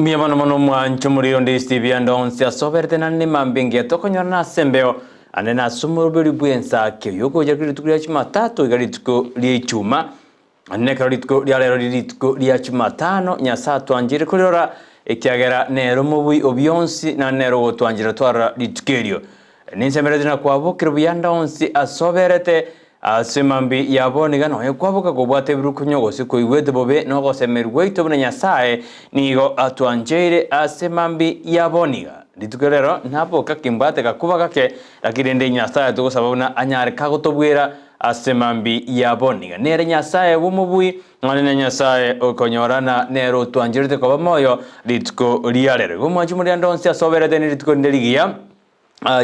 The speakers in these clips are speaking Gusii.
Mbuya mono mono omwancho omoriri onde Steve ande onsi ase oberete naende nemambia engiya tokonyorana ase embeo ande nase omoroberi bw'ensake oyio ogocha kera rituko ria Jumatatu goika rituko ria Ijumaa. Naende ekero rituko ria rero rire rituko ria Jumatano, Nyasae atwancheire korirora, ekiagera nere omobui o bionsi naende nere ogotwanchera twarora rituko erio. Ninsemeretie na kwabokire buya ande onsi ase oberete, ase mambia ya bono iga nonya kwaboka kobwata ebirukunyo gose koigwete bobe nogosemeria gwaito buna Nyasae nigo atwancheire ase mambia ya bono iga. Rituko rero naboka kimbwate gakuba gake, lakini rende Nyasae togosaba buna anyare kagotobwera ase mambia ya bono iga. Nere Nyasae bw'omobui, nonya ne Nyasae okonyorana nere otwancherete koba moyo rituko ria rero. Igo mwanche omorende onsi ase oberete nerituko rinde rigiya.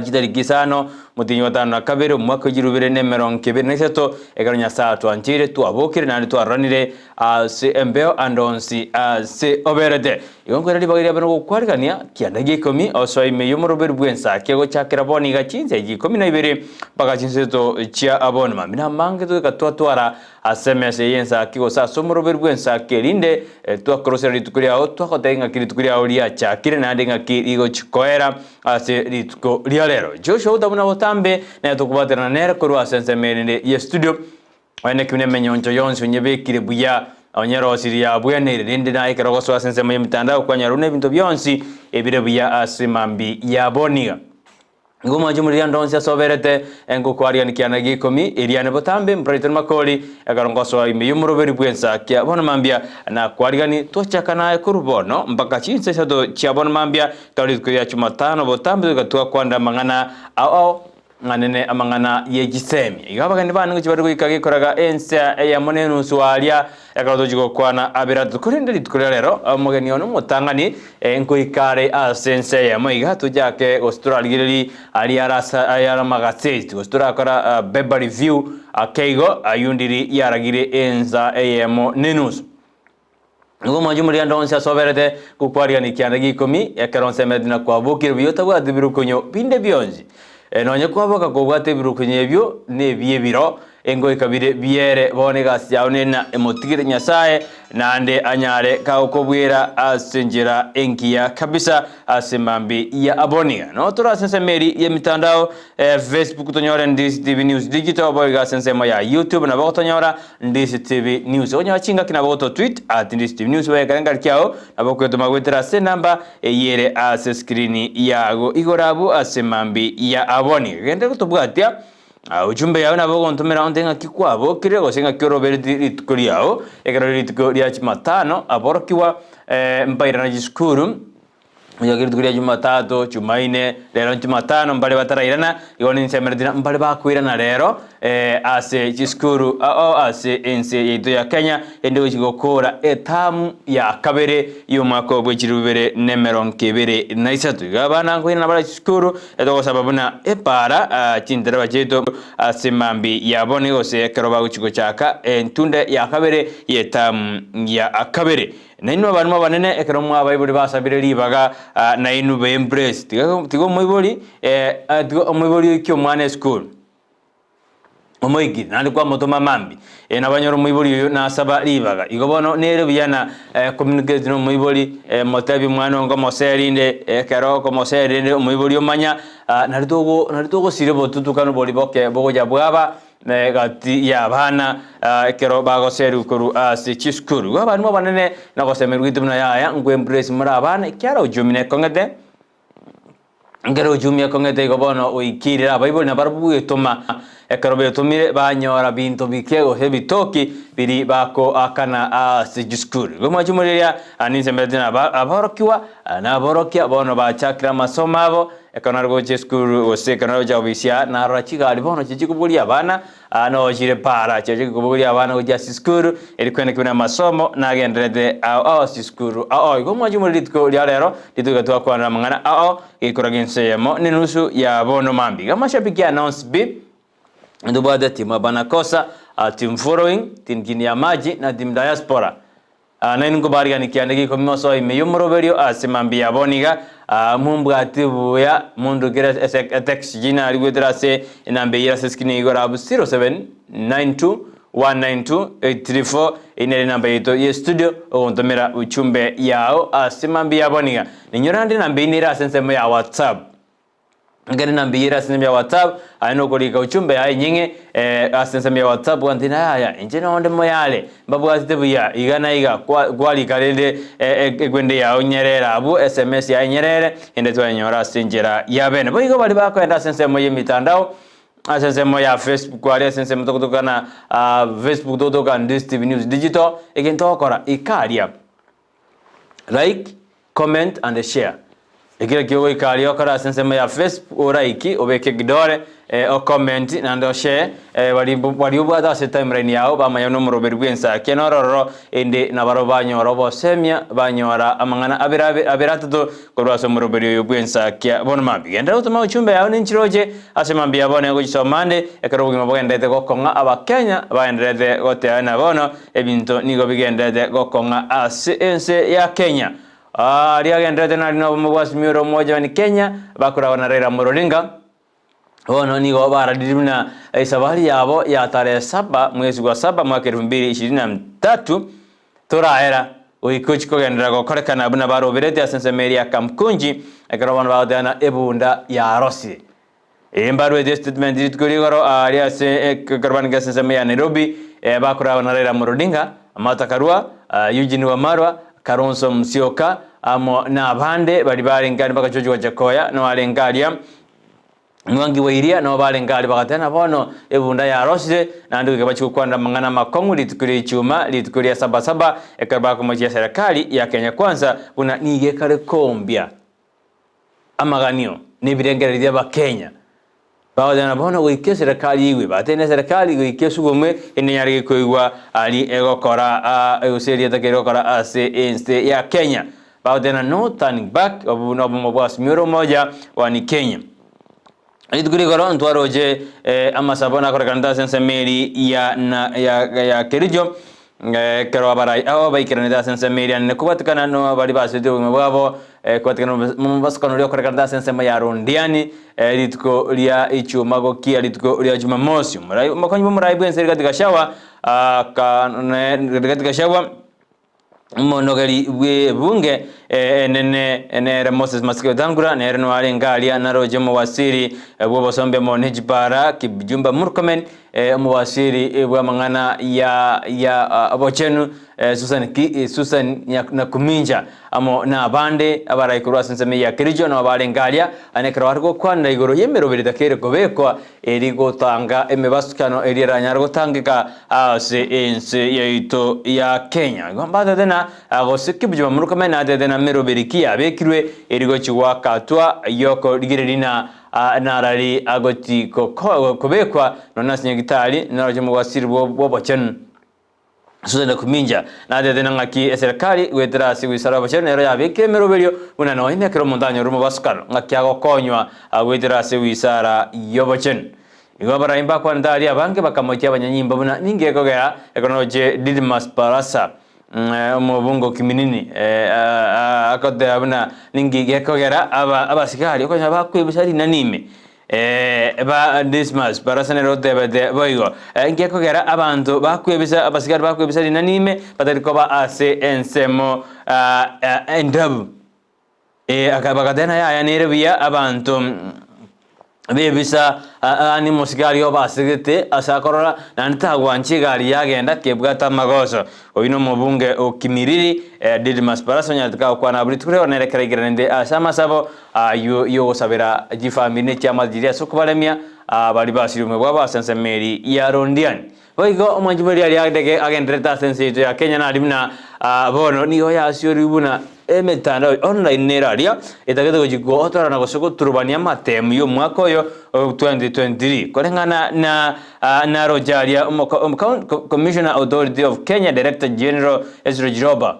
Chitariki isano, omotienyi o gatano na kabere, omwaka o chirubere na emerongo ebere na isato, ekero Nyasae atwancheire, twabokire naende twaroranire ase embeo ande onsi ase oberete. Igo nkoira ribaga riabe nogokwarigania kianda gia ikomi, osoe ime y'omoroberi bw'ensake gochakera bono iga chinsa echi ikomi na ibere mpaka chinsa isato chia bono mambia. Namange togoika twatwara Ase emesa eye y'ensaki gose ase omoroberi bw'ensaki, erinde twakorosera rituko riao, twagotebia ng'aki rituko riao riachakire, naende ng'aki rigochia koera ase rituko ria rero. Joshua Uta buna botambe nere tokobwaterana nere korwa ase ensemo erinde ye studio, onye buna emenyoncho yonsi onyebekire buya, onyerosirie yabweneire, rende naye ekero ogosoa ase ensemo y'emitandao kwanyora buna ebinto bionsi ebire buya ase mambia ya boniga. Nigo omwanche omoriri ande onsi ase oberete engokwariani kiana gia ikomi, eriane botambe Brighton Makori, ekero ngosoa ime y'omoroberi bw'ensakia bono mambia nakwarigani twachaka naye korwa bono mpaka chinsa isato chia bono mambia ekero rituko ria Jumatano botambe toika twakwanera amang'ana ao ao ng'anene amang'ana ye chisemi. Igo abageni bane ngochia bare goika gekoraga ensa eyemo na enusu aaria Ekero tochia gokwana aberato, korende rituko ria rero omogeni one omotang'ani nkoika are ase ense eyemo iga tochake gose torarigererie aria are ase ayare amagaseti gose torakora paper review ake igo ayio ndiri yaragire ensa eyemo na enusu. Nigo omwanchi omoriande onsi asoberete gokwarigania kianda gia ikomi ekero nsemereti na kwabokire buya otabwati birukonyo binde bionsi. Nonye kwaboka kobwata ebirukonyo ebio nebi'ebiro, Engoika bire biere bono egasi yao nena emotigere Nyasae, naende anyare kagokobwera ase enchera engiya kabisa ase mambi ya abonia. Noo tore ase ensemo eri y'emitandao, Facebook tonyore Ndisi TV News Digital, boigo ase ensemo ya YouTube nabo ogotonyora Ndisi TV News. Okonyora chingaki nabo ogoto tweet at Ndisi TV News boigo ekerengerio kiao nabo okwetoma goetera ase enamba eyio ere ase screen yago igoro abwo ase mambi ya abonia. Genda gotobwatia. Ujumbe yao nabo ogontomera onte ng'aki kwabokire gose ng'aki orobereti rituko riao, ekero rire rituko ria Jumatano aborokigwa mbairana chisukuru, onye rituko ria Jumatatu, Jumaine, rero Jumatano mbare batarairana, igo ninsemeretie ng'a mbare bakoirana rero ase chisukuru ao ase ense yaito ya Kenya, ende gochia gokora etamu ya kabere y'omwaka o bwe chilifu bibere na emerongo ebere na isato. Iga abana nkoirana bare chisukuru. Togosaba buna epaara chintereba chiaito ase mambia ya bono gose ekero bagochia gochaka entunda ya kabere y'etamu ya kabere. Nainwe abarimo abanene ekero mwabaibori basabire ribaga nainwe be embrace tiga tiga omoibori tiga omoibori oikie omwana esukuru. Omoiki, naende kwamotoma mambia. Ee, nabanyore omoibori oyo nasaba ribaga. Igo bono nere buya na communicate nomoibori, motebie omwana oo nkomosee rinde, ekero okomosee rende omoibori omanya, nari togo nari togosira obotutukanu boria boke bogocha bwaba gati ya abana ekero bagoserigwa korwa ase chisukuru. Igo abalimu abanene nagosemerwa gwaito buna yaya, nko embrace more abana ekiara ojumia nekong'ete. Ekero ochumia akong'ete igo bono oikeire abaibori nabarabwo gwetoma. Ekero betomire banyora binto bike gose ebitoki biri bakoakana ase chisukuru. Igo mwachumori eria ninsemereti na aborokigwa na aborokia bono bachakire amasomo abo ekero nare gocha esukuru gose ekero nare gocha ofisi aa narora chigari bono chichia kobogoria abana Aa nochire para chiacha kobogoria abana gochia ase isukuru, eri kwene kebe namasomo nagenderete ao ao ase isukuru ao. Igo mwanche more rituko ria rero, rituko iga twakwanera amang'ana ao, gekora g'ense eyemo nenusu ya bono mambia. Iga amashabiki ane onsi pi, ntobwate team Abanakosa, team following, team chini ya maji na team diaspora. Nainwe nkobaarigania kianda gia ikomi mosoe ime y'omoroberio ase mambia ya bono iga, mombwate buya, mondokere ase etext jina aria goetera ase enamba eyio ase eskrini igoro abwo 0792. 192 834 Eyio nere enamba yaito ye studio ogontomera uchumbe yao ase mambia ya bono iga. Ninyora ande enamba eyio nere ase ensemo ya WhatsApp. Ekero enamba eyio ere ase ensemo ya WhatsApp, aye nokorika uchumbe yaye enyeng'e ase ensemo ya WhatsApp gwanti na yaya inche nonde moyare mbabwatete buya iga na iga kwa kwarika rende egwende yao nyerere abwo sms yaye nyerere ende twayenyora ase enchera ya bene. Boigo baria bakoenda ase ensemo ya emitandao Ase ensemo ya Facebook aria ase ensemo togotokana Facebook togotokana Ndisi TV News Digital, egento ogokora ika aria like, comment and share. Ekero ekio ogoika aria okore ase ensemo ya Facebook oraiki obeke ekidore ocomment naende oshare baria baria obwate ase timeline yao bamanye buna omoroberi bw'ensakia noro ororo ende nabarabwo banyora obosemia banyora amang'ana abere abe abere atato Korwa ase omoroberi oyo bw'ensakia bono mambia, genderera gotoma ochumbe yao nenchiroche ase mambia bono egochisoma ande, ekero obogima bogendererete gokong'a Abakenya bagendererete goteana bono ebinto nigo bigendererete gokong'a ase ense ya Kenya. Aria agendererete nari nobomo bwa Azimio la Umoja One Kenya bakoragwa na Raila Amolo Odinga. Bono nigo bararirie buna esabari yabo ya tarehe saba mwezi gwa saba mwaka elfu mbili ishirini na tatu toraera goika ochia kogenderera gokorekana buna baroberete ase ensemo eria ya Kamkunji ekero bono bagoteana ebunda yarosire. Eye mbaruete estatement rituko rigoro aaria ase ekerobani kia ase ensemo ya Nairobi bakoragwa na Raila Amolo Odinga, Martha Karua, Eugene Wamalwa, Kalonzo Musyoka amo nabande baria barenge aria mpaka George Wajackoyah noarenge aria. Mwangi wa Iria nabo barenge aria bagateba, Na bono ebunda yarosire, naende goika bachie gokwanera amang'ana amakong'u rituko ria Ichuma, rituko ria Saba-saba, ekero bakomochia eserekari ya Kenya Kwanza buna nigo ekare kombia amaganio na ebirengererio bi'Abakenya. Bagoteba, Na bono goika eserekari eigwe, bagateba eserekari goika esugumwe ende nyarenge koigwa aria egokora gose erieta ki egokora ase ense ya Kenya. Bagoteba no turning back, obo nobomo bwa Azimio la Umoja One Kenya. Rituko rigoro ntwaroche amasabo nakorekanete ase ensemo eri ya na ya ya Kericho ekero abarai abo baikeranete ase ensemo eria nene kobwatekana no baria basoetie obogima bwabo kobwatekana nomobasukano oria okorekanete ase ensemo ya Londiani rituko ria ichuma gokia rituko ria Jumamosi. Omorai omokonyi bw'omorai bw'ense Rigathi Gachagua aka Rigathi Gachagua. Omonogeri bw'ebunge enene nere Moses Masika Wetangula, nere noarenge aria naroche omowasiri bw'obosombe amo ne chipara Kipchumba Murkomen, omowasiri bw'amang'ana ya ya obochenu Susan Ki Susan Nakuminja amo nabande abarai korwa ase ensemo ya Kericho nabo barenge aria, ane ekero bare gokwanera igoro y'emeroberi etakeire kobekwa eri gotanga emebasukano eria eranyare gotangeka ase ense yaito ya Kenya. Igo mbatete na gose Kipchumba Murkomen natete na meroberi ki yabekirwe eri gochi goakatwa yokorigereria na narari agochi kobekwa nonya ase nyagitari naroche omobasiri bw'obochenu. Susan Kuminja natete na ng'aki eserekari goetera ase goisara obochenu nero yabekire emeroberio buna nonya ekero omonto anyorire omobasukano ng'aki agokonywa goetera ase goisara y'obochenu. Igo abarai mbakwanete aria abange bakamochia abanyanyimbo buna ninki gekogera ekero noche Didmus Barasa omobungo Kiminini agoteba buna ninki gekogera abasigari okonyora bakwebisa rinani ime Ba Dismas Barasa nere otebete boigo, Nki gekogera abanto bakwebisa, abasigari bakwebisa rinani ime, batari koba ase ensemo endabu? Bagateba, Yaya nere buya abanto bebisa yaani omosigari obasegete ase akorora, naende tagwancha egari yagenda kebwate amagoso. Oyio nomobunge o Kimilili, Didmus Barasa onyarete kagokwana abwo rituko riabo nere ekero aigeranete ase amasabo ayio yogosabera chifamiri ne chiamate chiria ase okobaremia baria basirwe obogima bwabo ase ensemo eri ya Londiani. Boigo omwanchi bwe riaria ndege agendererete ase ense yaito ya Kenya nari buna bono nigo yasiorigwe buna emetandao online nere aria etagete gochi gotorana gose goturubania amatemu y'omwaka oyo 2023 koreng'ana na naroche aria Commissioner Authority of Kenya Director General Ezra Chiloba.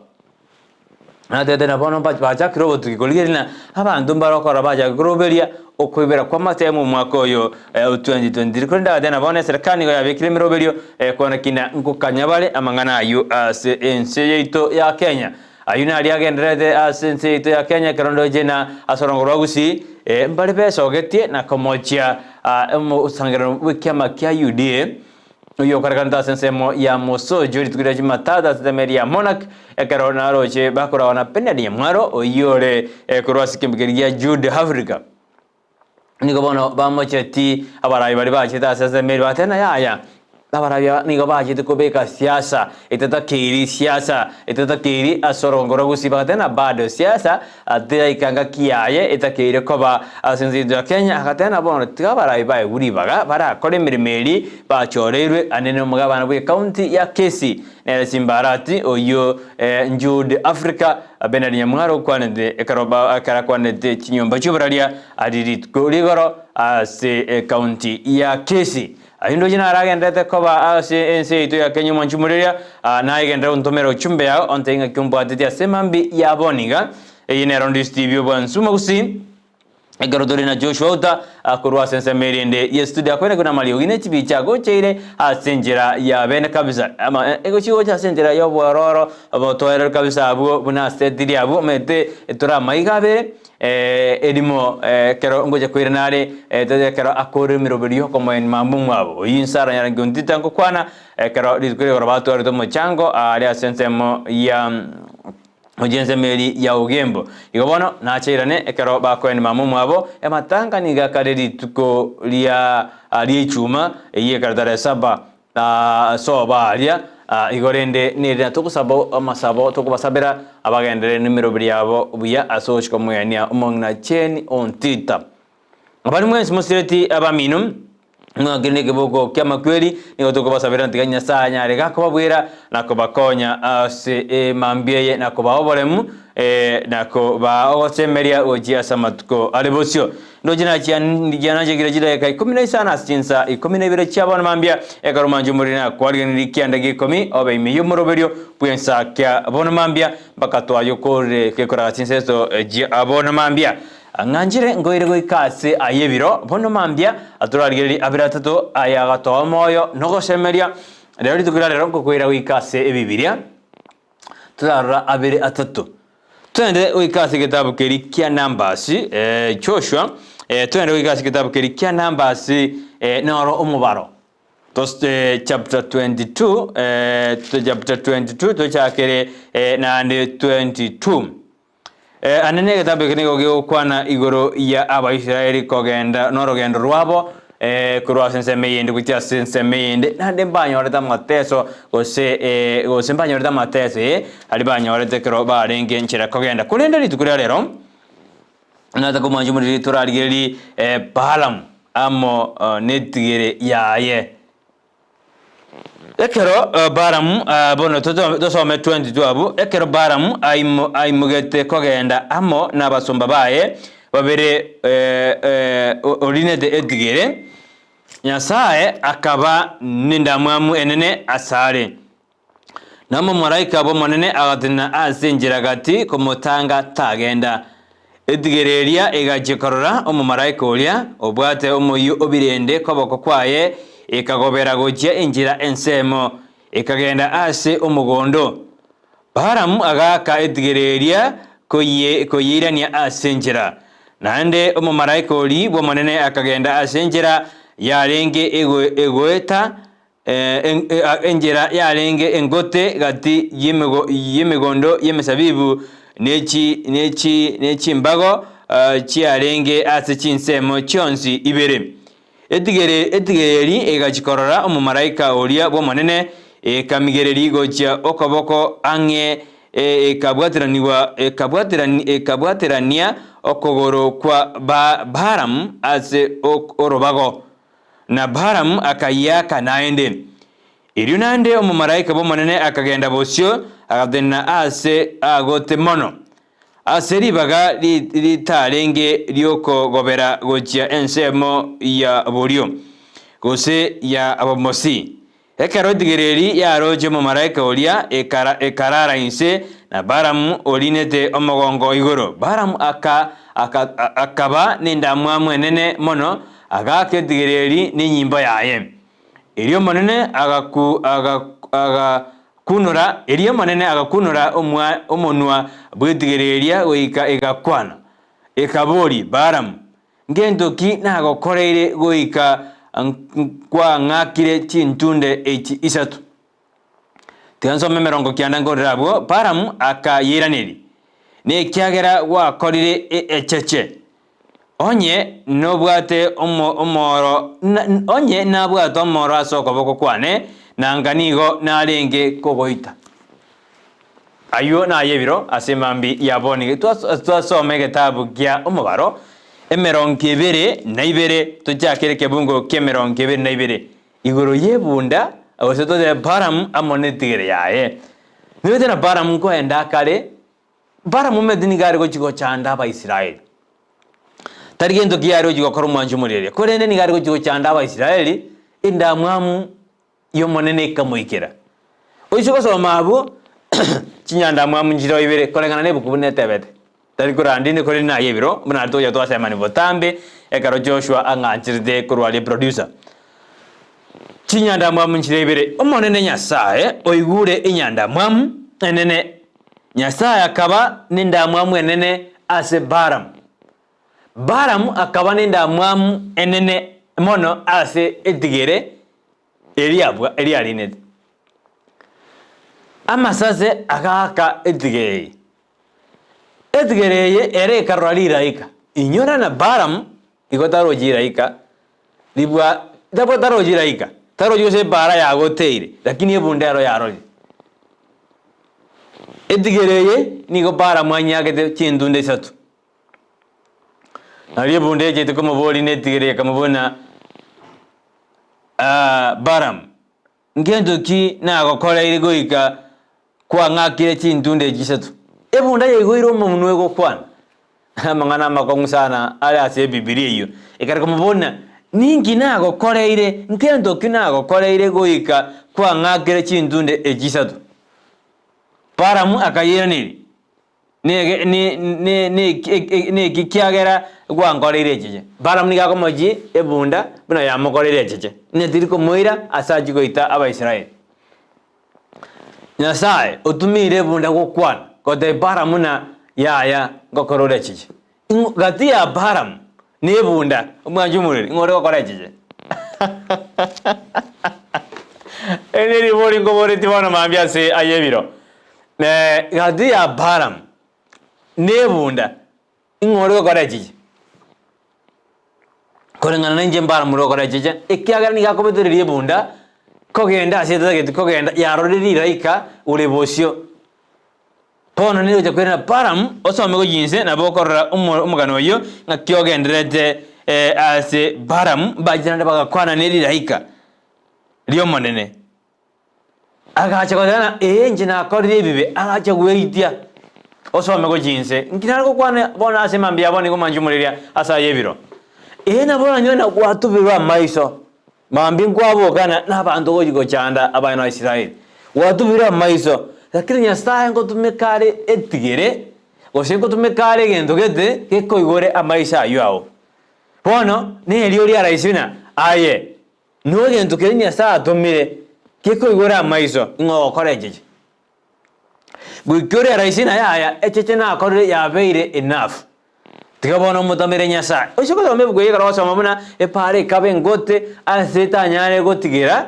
Natebete na bono bachakire obotuki korigereria na abanto mbare okora bachake koroberia okoibera kw'amatemo omwaka oyo o 2023. Korende agateba na bono eserekari nigo yabekire emeroberio kwana kina nkokanya bare amang'ana ayio ase ense yaito ya Kenya. Ayio naria agendererete ase ense yaito ya Kenya ekero ndoche na ase orongo rwa Gusii mbare besogetie na komochia omosangererano bw'ekiama kia UDA. Oyio okarekanete ase ensemo ya Mosocho rituko ria Jumatatu ase etemeri ya Monarch, ekero naroche bakoragwa na Bernard Nyamwaro oyio ore korwa ase ekeombe keria gia Jude Africa. Nigo bono bamocheti abaraai baria bachete ase esemeri bagateba ng'a yaya, abaraai aba nigo bachete kobeka siasa etatakeiri siasa etatakeiri ase orogongo rwa Gusii bagateba ng'a bado siasa teraika ngaki yaye etakeire koba ase ense yaito ya Kenya, agateba ng'a bono tiga abaraai baegwe ribaga barakore emeremo eria bachoreirwe ande na omogabana bwe ecounty ya Kisii nere Simbarati oyio Jude Africa Bernard Nyamwaro okwanete ekero ekero akwanete chinyomba chi'oboraria aria rituko rigoro ase ecounty ya Kisii. Ayio ndoche naragenderete koba ase ense yaito ya Kenya omwanchi omoreria, naye genderera gontomera ochumbe yao ontebie ng'aki ombwateti ase emambia ya bono iga. Eye nero Ndisi TV obwansu Omogusii. Ekero tore na Joshua Outa korwa ase ensemo eria ende ye studio akoire buna amariogi ne chibicha agocheire ase enchera ya bene kabisa. Ama egochi gocha ase enchera ya obwororo obotoereru kabisa abwo buna asetiri abwo omanyete tore amaiga abere erimo ekero ngocha koirana are ekero akore emeroberi ya okomoenia mama omwabo. Oyio inse aranyare gontita ngokwana ekero rituko rigoro batwarete omochango aria ase ensemo ya. Gochia ensemo eria ya Ogembo. Igo bono nachairane ekero bakoenia mama omwabo, amatanga nigo akare rituko ria ri'echuma eyio ekero tarehe saba sobo aria. Igo rende neri natogosaba amasabo tokobasabera abagenderere nemeroberi yabo buya ase ogochia komoenia omong'ina Jane Ontita. Abare mwensi mosireti abamino, mwakire nekeboko ki'amakweri, nigo tokobasabera tiga Nyasae anyare gakobabwera na kobakonya ase emambia eye na kobaa oboremu na kobaa ogosemeria gochia ase amatuko are bosio. Ndoche nachia chidakika ikomi na isano ase chinsa ikomi na ibere chia bono mambia, ekero omanche omoriri nakwariganirie kianda gia ikomi obe ime y'omoroberio bw'ensa kia bono mambia, mpaka twayokorire gekoraga chinseso chia bono mambia. Ng'anchire nkoire goika ase aya ebiro, bono mambia atorarigererie abere atato aya agatoa omoyo na ogosemeria. Rero rituko ria rero nkokoira goika ase Ebibilia, torarora abere atato. Togende goika ase egetabu keria kia Numbers, Joshua, togende goika ase egetabu keria kia Numbers, noro omobaro. Chapter 22, chapter 22 tochakere naende 22. Ande negetabu eke nigo gegokwana igoro ya Abaisraeli kogenda norogendo rwabo korwa ase ensemo eyende gochia ase ensemo eyende, naende mbanyorete amateso gose gose mbanyorete amateso ee, aria banyorete ekero barenge nchera kogenda. Korende rituko ria rero, nataka omwancho omoriri torarigererie Balamu amo netigere yaye. Ekero Balamu, bono tosome 22 abwo, ekero Balamu aimogete kogenda amo nabasomba baye babere orinete etigere, Nyasae akaba nendamwamu enene asare. Na omomalaika bw'Omonene agatenena ase enchera gati komotanga tagenda. Etigere eria egachia korora omomalaika oria, obwate omoyio o birende koboko kwaye, ekagobera gochia enchera ensemo, ekagenda ase omogondo. Balamu agaaka etigere eria koyeirania ase enchera. Naende omomalaika oria bw'Omonene akagenda ase enchera yarenge egoeta Enchera yarenge engote gati y'emegondo y'emesabibu ne chimbago chiarenge ase chinsemo chionsi ibere. Etigere egachia korora omomalaika oria bw'Omonene, ekamigereria gochia okoboko ang'e, ekabwaterania okogoro kwa Balamu ase orobago. Na Balamu akayiaka naende. Erio naende omomalaika bw'Omonene akagenda bosio, agatenena aase aagote mono, ase ribaga ritarenge ri'okogobera gochia ensemo ya borio, gose ya bomosi. Ekero etigereri yaroche omomalaika oria, ekarara inse, na Balamu orinete omogongo igoro. Balamu akaba nendamwamu enene mono, agaaka etigereri nenyimbo yaye. Erio Omonene agakunora, erio Omonene agakunora omonwa bw'etigere eria goika egakwana, ekaboria Balamu, Ngento ki nagokoreire goika Nkwang'akire chintunde echi isato. Tiga nsome emerongo kianda nkorere abwo. Balamu akayeiraneria, Nekiagera gwakorire echeche. Onye nobwate omoro, onye nabwate omoro ase okoboko kwane, nanga nigo narenge kogoita. Ayio naye ebiro ase mambia ya bono. Twasoma egetabu kia Omobaro emerongo ebere na ibere, tochakere ekebungo ki'emerongo ebere na ibere. Igoro y'ebunda, gose totebe Balamu amo netigere yaye. Nigote na Balamu nkoenda akare, Balamu omanyete nigo are gochia gochanda Abaisraeli. Tari gento kiya are gochia gokora omwancho omorieria, korende nigo are gochia gochanda Abaisraeli, endamwamu y'Omonene ekamoikera. Oise gosoma abwo, chinyandamwamu nchireo ibere, koreng'ana nebuku buna etebete. Tari korandinde korende naye ebiro, buna aria togocha twasemani botambe, ekero Joshua ang'ancherete korwa aria producer. Chinyandamwamu nchire ibere, Omonene Nyasae oigure enyandamwamu enene. Nyasae akaba nendamwamu enene ase Balamu. Balamu akaba nendamwamu enene mono ase etigere eria eriarinete. Amasase agaaka etigere eye. Etigere eye ere ekarora rilaika. Inyora na Balamu igo tarochi rilaika ribwa tabwa tarochi rilaika, tarochi gose epaara yagoteire, lakini ebunda ero yarorire. Etigere eye nigo Balamu anyagete chintunda isato. Nario ebunda echete komoboria netigere ekamoboria na Balamu, Ngento ki nagokoreire goika kwang'akire chintunda echi isato? Ebunda yaigoire omonwa egokwana amang'ana amakong'u sana are ase Ebibilia eyio, ekare komoboria, Ninki nagokoreire? Nkento ki nagokoreire goika kwang'akire chintunda echi isato? Balamu akayeiraneria, Neki kiagera gwankoreire echeche? Balamu nigo akomochia ebunda buna yamokoreire echeche, ng'a tiri komoira ase achie goita Abaisraeli. Nyasae otumiire ebunda gokwana, gotebia Balamu ng'a yaya ngokora ore echeche. Gati ya Balamu na ebunda, omwanchi omoreri, ng'o ore gokora echeche? Eri neribori nkoboretie bono mambia ase aye ebiro. Gati ya Balamu na ebunda, ng'o ore gokora echeche? Koreng'ana nainche Balamu ore gokora echeche, ekiagera nigo akobetereria ebunda kogenda ase etageti kogenda, yarorire rilaika ore bosio. Bono nigocha kwerera Balamu, osome gochia inse, nabo okorora omogano oyio ng'aki ogendererete ase Balamu, mbachete naende bagakwana ne rilaika ri'Omonene. Agacha goteba ng'a ee inche nakorire ebibe, agacha gweitia, osome gochia inse. Nki nare gokwana bono ase mambia ya bono nigo mwanche omoreria ase aya ebiro? Ee nabo oranyore na gwatubirwe amaiso, mambia nkwabokana na abanto gochia gochanda abana ba Israeli. Gwatubirwe amaiso, lakini Nyasaye ngotumeka are etigere, gose ngotumeka are egento gete gekoigore amaiso aywo ao. Bono, nerio riaraisia buna aye. Negento keria Nyasae atomire gekoigora amaiso, ng'a ogokora echeche. Goika ore raisi na yaya, echeche nakorire yabeire enough. Tiga bono omotamere Nyasae. Oise gosoma ebuku eye ekero ogosoma buna epaara ekaba engote ase etanyare gotigera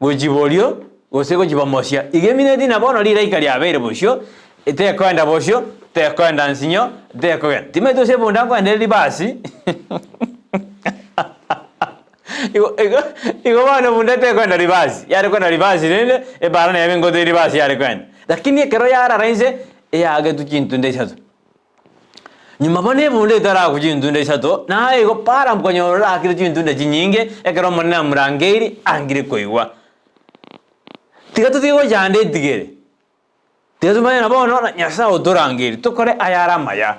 gochia borio gose gochia bomosia. Iga emineti na bono rilaika riabeire bosio, tekoenda bosio, tekoenda nsinyo, tekogenda. Timanyeti gose ebunda nkoenda ere ribasi. Igo igo igo bono bunda tekoenda ribasi, yare koenda ribasi rende ebara nere engote ribasi yare koenda. Lakini ekero yarara inse, eyagetwe chintunda isato. Nyuma bono ebunda etarakwa chintunda isato, naye igo Balaam konyora orakire chintunda chinyinge, ekero Omonene amorangeiri, angire koigwa. Tiga totige gochanda etigere, tiga tomanye ng'a bono Nyasae otorangeiri tokore ayare amaya.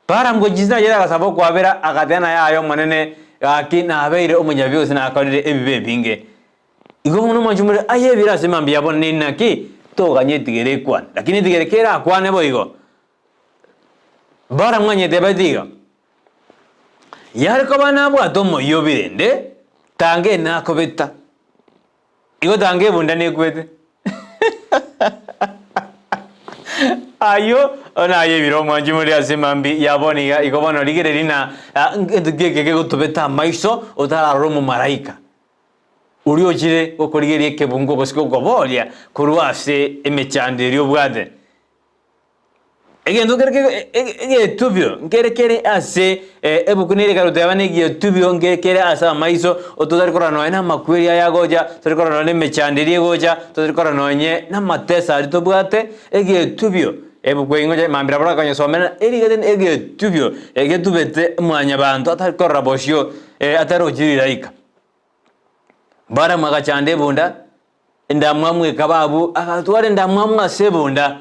Balaam gochia inse aye agasaba okwabera, agateba na yaya Omonene, gaki nabeire omonyabibe gose nakorire ebibe ebinge. Igo bono omwanchi omorero aye ebire ase mambia bono ninaki toganye etigere ekwane. Lakini etigere kerakwane boigo. Balaam anyetebeti iga, Yare koba nabwate omoyio birende, tanga enakobeta. Igo tanga ebunda nekwete. Ayio naye ebiro omwanchi more ase mambia ya bono iga, igo bono rigereria na ngento ki eke kegotobeta amaiso otararora omomalaika oria ochire gokorigereria ekebungo gose gokoboria korwa ase emechando eria obwate. Egento kere egetubio nkere kere ase ebuku nere ekaroteba buna egetubio nkere kere ase amaiso ototari korora nonye na amakweri aya agocha, totari korora nonye na emechando eria egocha, totari korora nonye na amateso aria tobwate, egetubio ebuku eye ngocha mambia nabo okonyesomera erigete na egetubio egetubete mwanyabanto atari korora bosio atarochi rilaika. Balamu agachanda ebunda. Endamwamu ekaba abwo, agatwara endamwamu ase ebunda.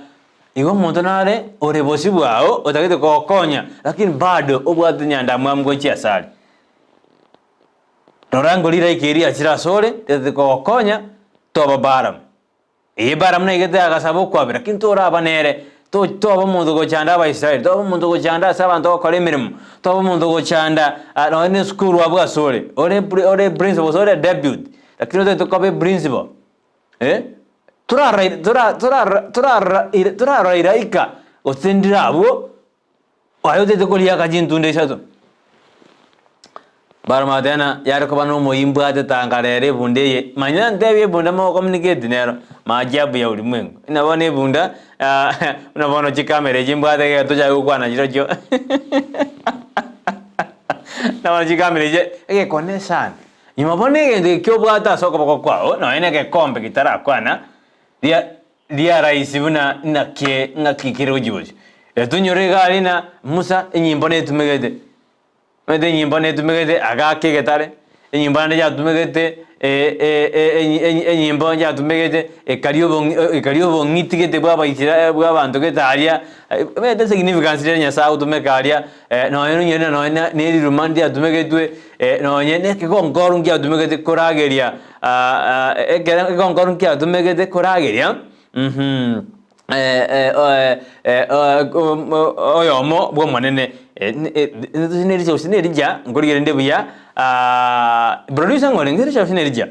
Igo omonto nare ore bosio bwao otagete kogokonya, lakini bado obwate nyandamwamu gochia asare. Rora ngo rilaika eria riachire asore, ritagete kogokonya, toba Balamu. Ee, Balamu naigete agasaba okwabera, lakini toraba nere, to toba omonto ogochanda Abaisraeli, toba omonto ogochanda ase abanto ogokora emeremo, toba omonto ogochanda nonye na esukuru abwo asore, ore ore principal gose ore deputy. Lakini otagete koba eprinciple, eh, torara tora torara torara torarora iraika gose ndire abwo, aye otagete koriaka chintunda isato. Baramotebia ng'a yare koba na omoyio mbwate tanga rero ebunda eye, manya ntebie ebunda mogocommunicate nero, maajabu ya ulimwengu. Buna bono ebunda buna bono chikamera echi mbwate ekero tochake gokwana chirochio buna bono chikamera echi egekone sana. Nyuma bono egento eke obwate ase okoboko kwao, nonya na egekombe getarakwana, ria riaraisi buna naki ng'aki kere gochia bosio. Etonyore iga aria na Musa enyimbo netumegete, omanyete enyimbo netumegete agaaka egetare, enyimbo naende yatumegete enyimbo yatumegete ekaria obong'i ekaria obong'iti gete bwa abaisra bwa abanto gete aria, omanyete significance riria Nyasaye agotumeka aria nonya nonye nonya na eriruma ndiatumegetwe nonye na ekegonkoru nkiatumegete korageria ekere ekegonkoru nkiatumegete korageria oyomo bw'Omonene gose na Elija nkorigereria buya producer ng'a orenge gose na Elija.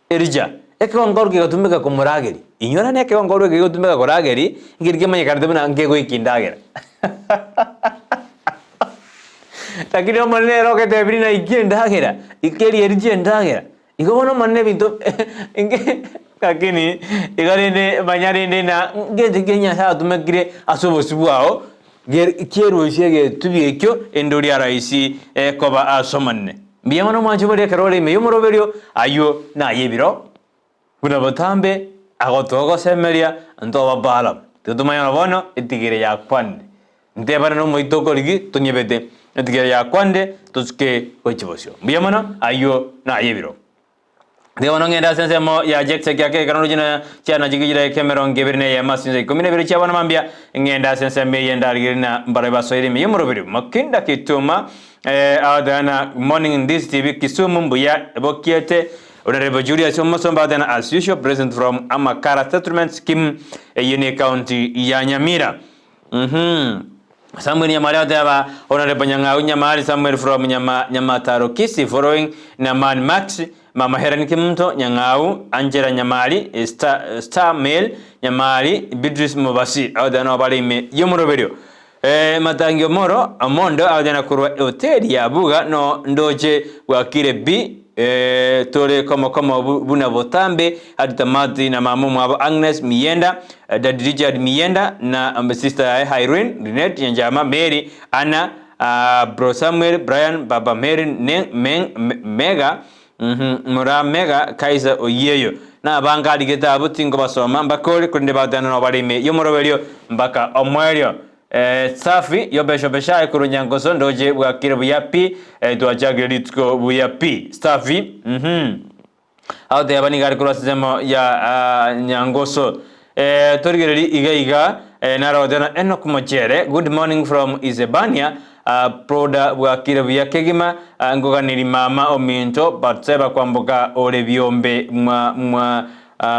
Elija, ekegonkoru kegatumeka komorageria. Inyora na ekegonkoru eke kegotumeka korageria, nkeri kemanyekanete buna nkegoika endagera. Lakini Omonene ere ogetebirie naike endagera, ikerie Elija endagera. Igo bono Omonene ebinto nke lakini iga rende manya rende na ngento ki Nyasaye atumekire ase obosio bwao, kierusie egetubi ekio endori araisi koba ase Omonene. Mbuya mono mwanche boria ekero ore ime y'omoroberio, ayio naye ebiro. Buna botambe agotoa gosemeria, ntoba Balamu. Tiga tomanye ng'a bono etigere yakwanire. Ntebane nomoito okorigi tonyebete, etigere yakwanire tosuke gochia bosio. Mbuya mono, ayio naye ebiro. Tiga bono ng'ende ase ensemo ya Jekse ekiagera ekero noroche na chiana chigichire emerongo ebere na eyemo ase chinsa ikomi na ibere chia bono mambia, ng'ende ase ensemo eye ndarigererie na mbarabwo basoire ime y'omoroberio. Makinda Kituma Agateba Morning this TV Kisumu mbuya bokiete Honorable Julius Omosomba agateba as usual present from Amakara Settlement Scheme eyio ne county ya Nyamira. Mhm. Samuel Nyamari agateba Honorable Nyang'au Nyamari Samuel from Nyama, Nyamataro Kisii following Naman Max Mama Helen Kimunto Nyang'au Angela Nyamari Star, Star Mail Nyamari Beatrice Mobasi agateba nabo bare ime y'omoroberio. Matangio moro omondo agachana korwa ehoteli ya Buga no ndoche bwakire bi tore komo komo buna botambe hadi tamati na mama omwabo Agnes Miyenda, Daddy Richard Miyenda na sister yaye Irene, Linet, Nyanchama, Mary, Anna, Bro Samuel, Brian, Baba Mary, Mega, Mura Mega, Kaiser Oyieyo na abange arigete abwo tinkobasoma mbakore, korende bagoteba nabo bare ime y'omoroberio mpaka omoerio. Safi yobeshobeshae korwa Nyangoso ndoche bwakire buya pi, twachakire rituko buya pi. Safi agoteba nigo are korwa ase ensemo ya Nyangoso. Torigererie iga iga naro agoteba Enock Mochere, good morning from Isebania. Proda bwakire buya kegima, ngoganeri mama ominto Batseba kwamboka ore biombe mwa mwa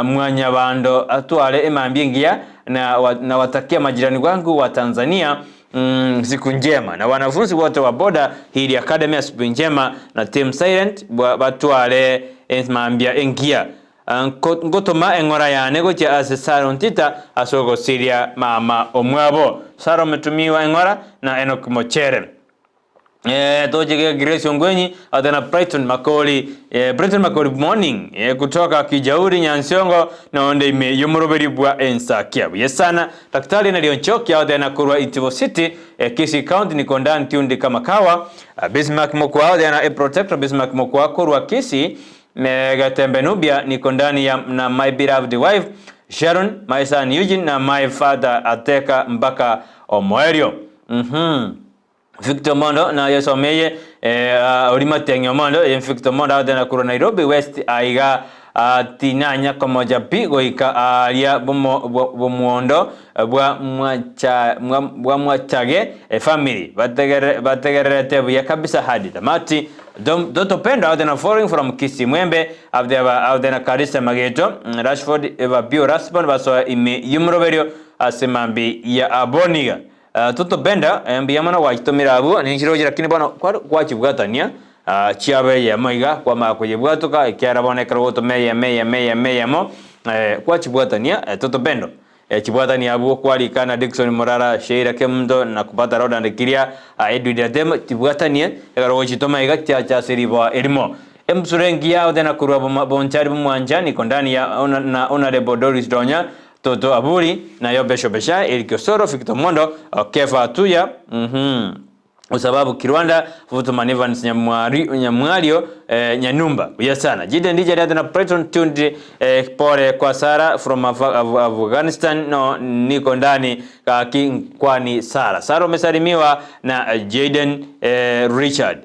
mwanyabando atware emambia engiya na nawatakia majirani wangu wa Tanzania mm, siku njema na wanafunzi wote wa Boda Hill Academy asubuhi njema na Team Silent batware emambia engiya. Ngotoma eng'ora yane gochia ase Sara Ontita ase ogosiria mama omwabo. Sara omotumiwa eng'ora na Enock Mochere. Toche Grace Ongwenyi ate na Brighton Makori. Brighton Makori morning kutoka Kijauri Nyansiongo na onde ime yomoroberi bwa Ensakia. Buya sana. Daktari Nelly Onchoki ate na korwa Itibo City Kisii County niko ndani tuned kama kawa. Bismarck Mokwa ate na Protector Bismarck Mokwa korwa Kisii Getembe Nubia niko ndani ya na my beloved wife Sharon, my son Eugene na my father Ateka mpaka omoerio. Victor Mondo na yesomeye ori Matiang'i Omondo eye Victor Mondo agotenda korwa Nairobi West aiga tinanya komocha pi goika aria bomuondo bwa bwa Mwachage family bategererete buya kabisa hadi tamati. Doto Pendo agotenda following from Kisii Mwembe agotenda Karisa Mageto Rashford Bio Rasbon basoa ime yomoroberio ase mambi ya aboniga. Totobenda mbuya mono gwachitomire abwo, ninchiroche lakini bono gwachibwatania chiaba eyemo iga, kwamanya koyebwatoka ekiagera bono ekero ogotoma eyemo eyemo eyemo eyemo gwachibwatania totobendo chibwatania abwo kwarika na Dickson Morara, Sheila Kemunto na Kupata Roland Kiria, Edwin Atemo chibwatanie ekero ogochitoma iga chiacha ase riboa erimo. Embusuro engiya otena korwa Bonchari bomwancha niko ndani ya na Honourable Doris Donya Toto Aburi, na Yobesh Obesha, Eric Osoro, Victor Mondo, Kefa Atuya, Usababu Kirwanda, Vutuman Evans Nyamwario, Nyanumba. Buya sana. Jide Ndija Riadha na Brighton Tuned pole kwa Sara from Afghanistan no niko ndani kwani Sara. Sara umesalimiwa na Jaden Richard.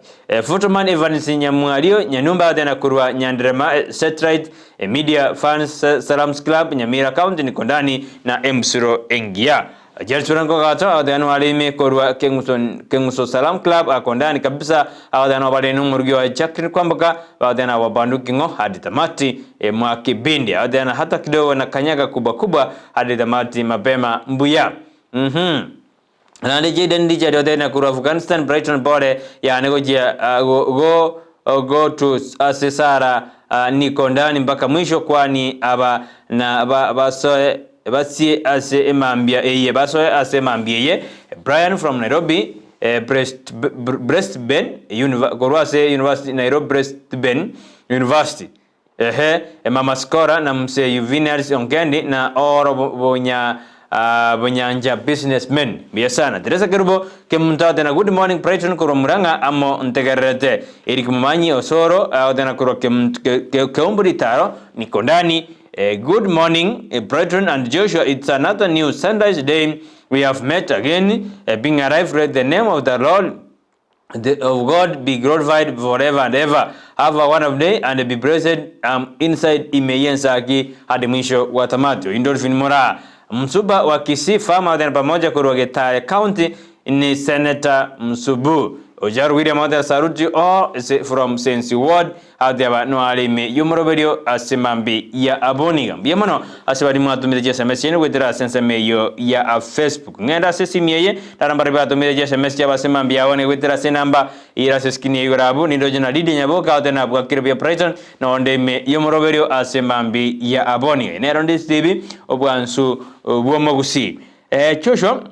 Futuman Evans Nyamwario Nyanumba tena kurwa Nyanderema Setrite Media Fans Salams Club Nyamira County niko ndani na Emsuro Engia. Jersurango gato adhano alimi korwa Kenguso Salam Club ako ndani kabisa adhano bale numurgi wa Jacqueline Kwamboka adhano wa banduki ngo hadi tamati mwa kibindi adhano hata kidogo na kanyaga kubwa kubwa hadi tamati mapema mbuya. Nande Jaden Richard adhano kurwa Afghanistan Brighton pole ya negojia go to asesara niko ndani mpaka mwisho kwani aba na basoe basie ase emambia eye basoe ase emambia eye Brian from Nairobi Brisbane Korwase University Nairobi Brisbane University ehe Mama Skora na mse Juvenals Ongendi na oro bonya Bonyanja businessmen biya sana Teresa Kerubo kemuntate na good morning Brighton korwa Murang'a amo ntegererete Eric Mumanyi Osoro tena korwa Keumburi Taro niko ndani. Good morning Brighton and Joshua, it's another new Sunrise day we have met again. Being arrived let the name of the Lord of God be glorified forever and ever. Have a wonderful day and be blessed. Inside imeyensaki hadi mwisho wa tamati. Indolphin Mora Msuba wa Kisii Farmer then pamoja kurwa Getare County ni Senator Msubu. Ojaru William Other Saruti all from Sensi Ward adhaba no alime yumoroberio asimambi ya aboniga. Mbia asibali mwatumire SMS yenu gwetera sense meyo ya Facebook. Ngenda sisi mieye tarambari batumire SMS ya basimambi yaone gwetera se namba ira se skini yorabu ni dojo na Didi Nyaboka otena bwa Kiribia Brighton na onde me yumoroberio asimambi ya aboniga. Nero ndi TV obwansu bwomogusi. Chosho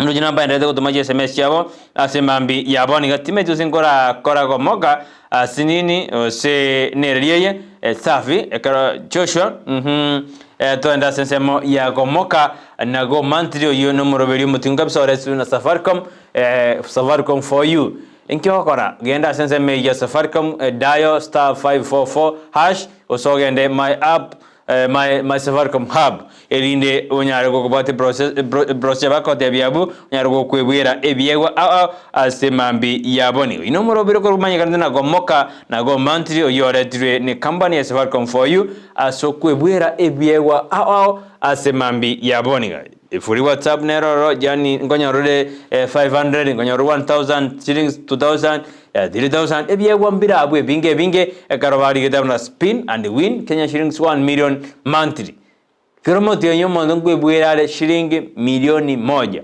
Ndojo namba endeleza kutuma SMS yabo asemambi yabo ni gatime tusinkora kora gomoka asinini se nereliye safi ekero Joshua toenda sensemo ya gomoka na go mantrio yo no muroberi mutinga kabisa oresu na Safaricom Safaricom for you inkyo kora genda senseme ya Safaricom dial star 544 hash osogende my app my Safaricom hub erinde onyare gokobate process process bako tebiabu onyare gokwebwera ebiegwa a asemambi yaboni ino morobiro ko rumanya kandi na gomoka na go mantri oyoretire ni company ya Safaricom for you asokwebwera ebiegwa a asemambi yaboni ifuri WhatsApp neroro yani ngonyorore 500 ngonyorore 1000 shillings 2000 3000 ebiegwa mbira abwe binge binge ekarobari getabu na spin and win Kenya shillings 1 million monthly kiromo tiyo mondo ngwebwera shilingi milioni 1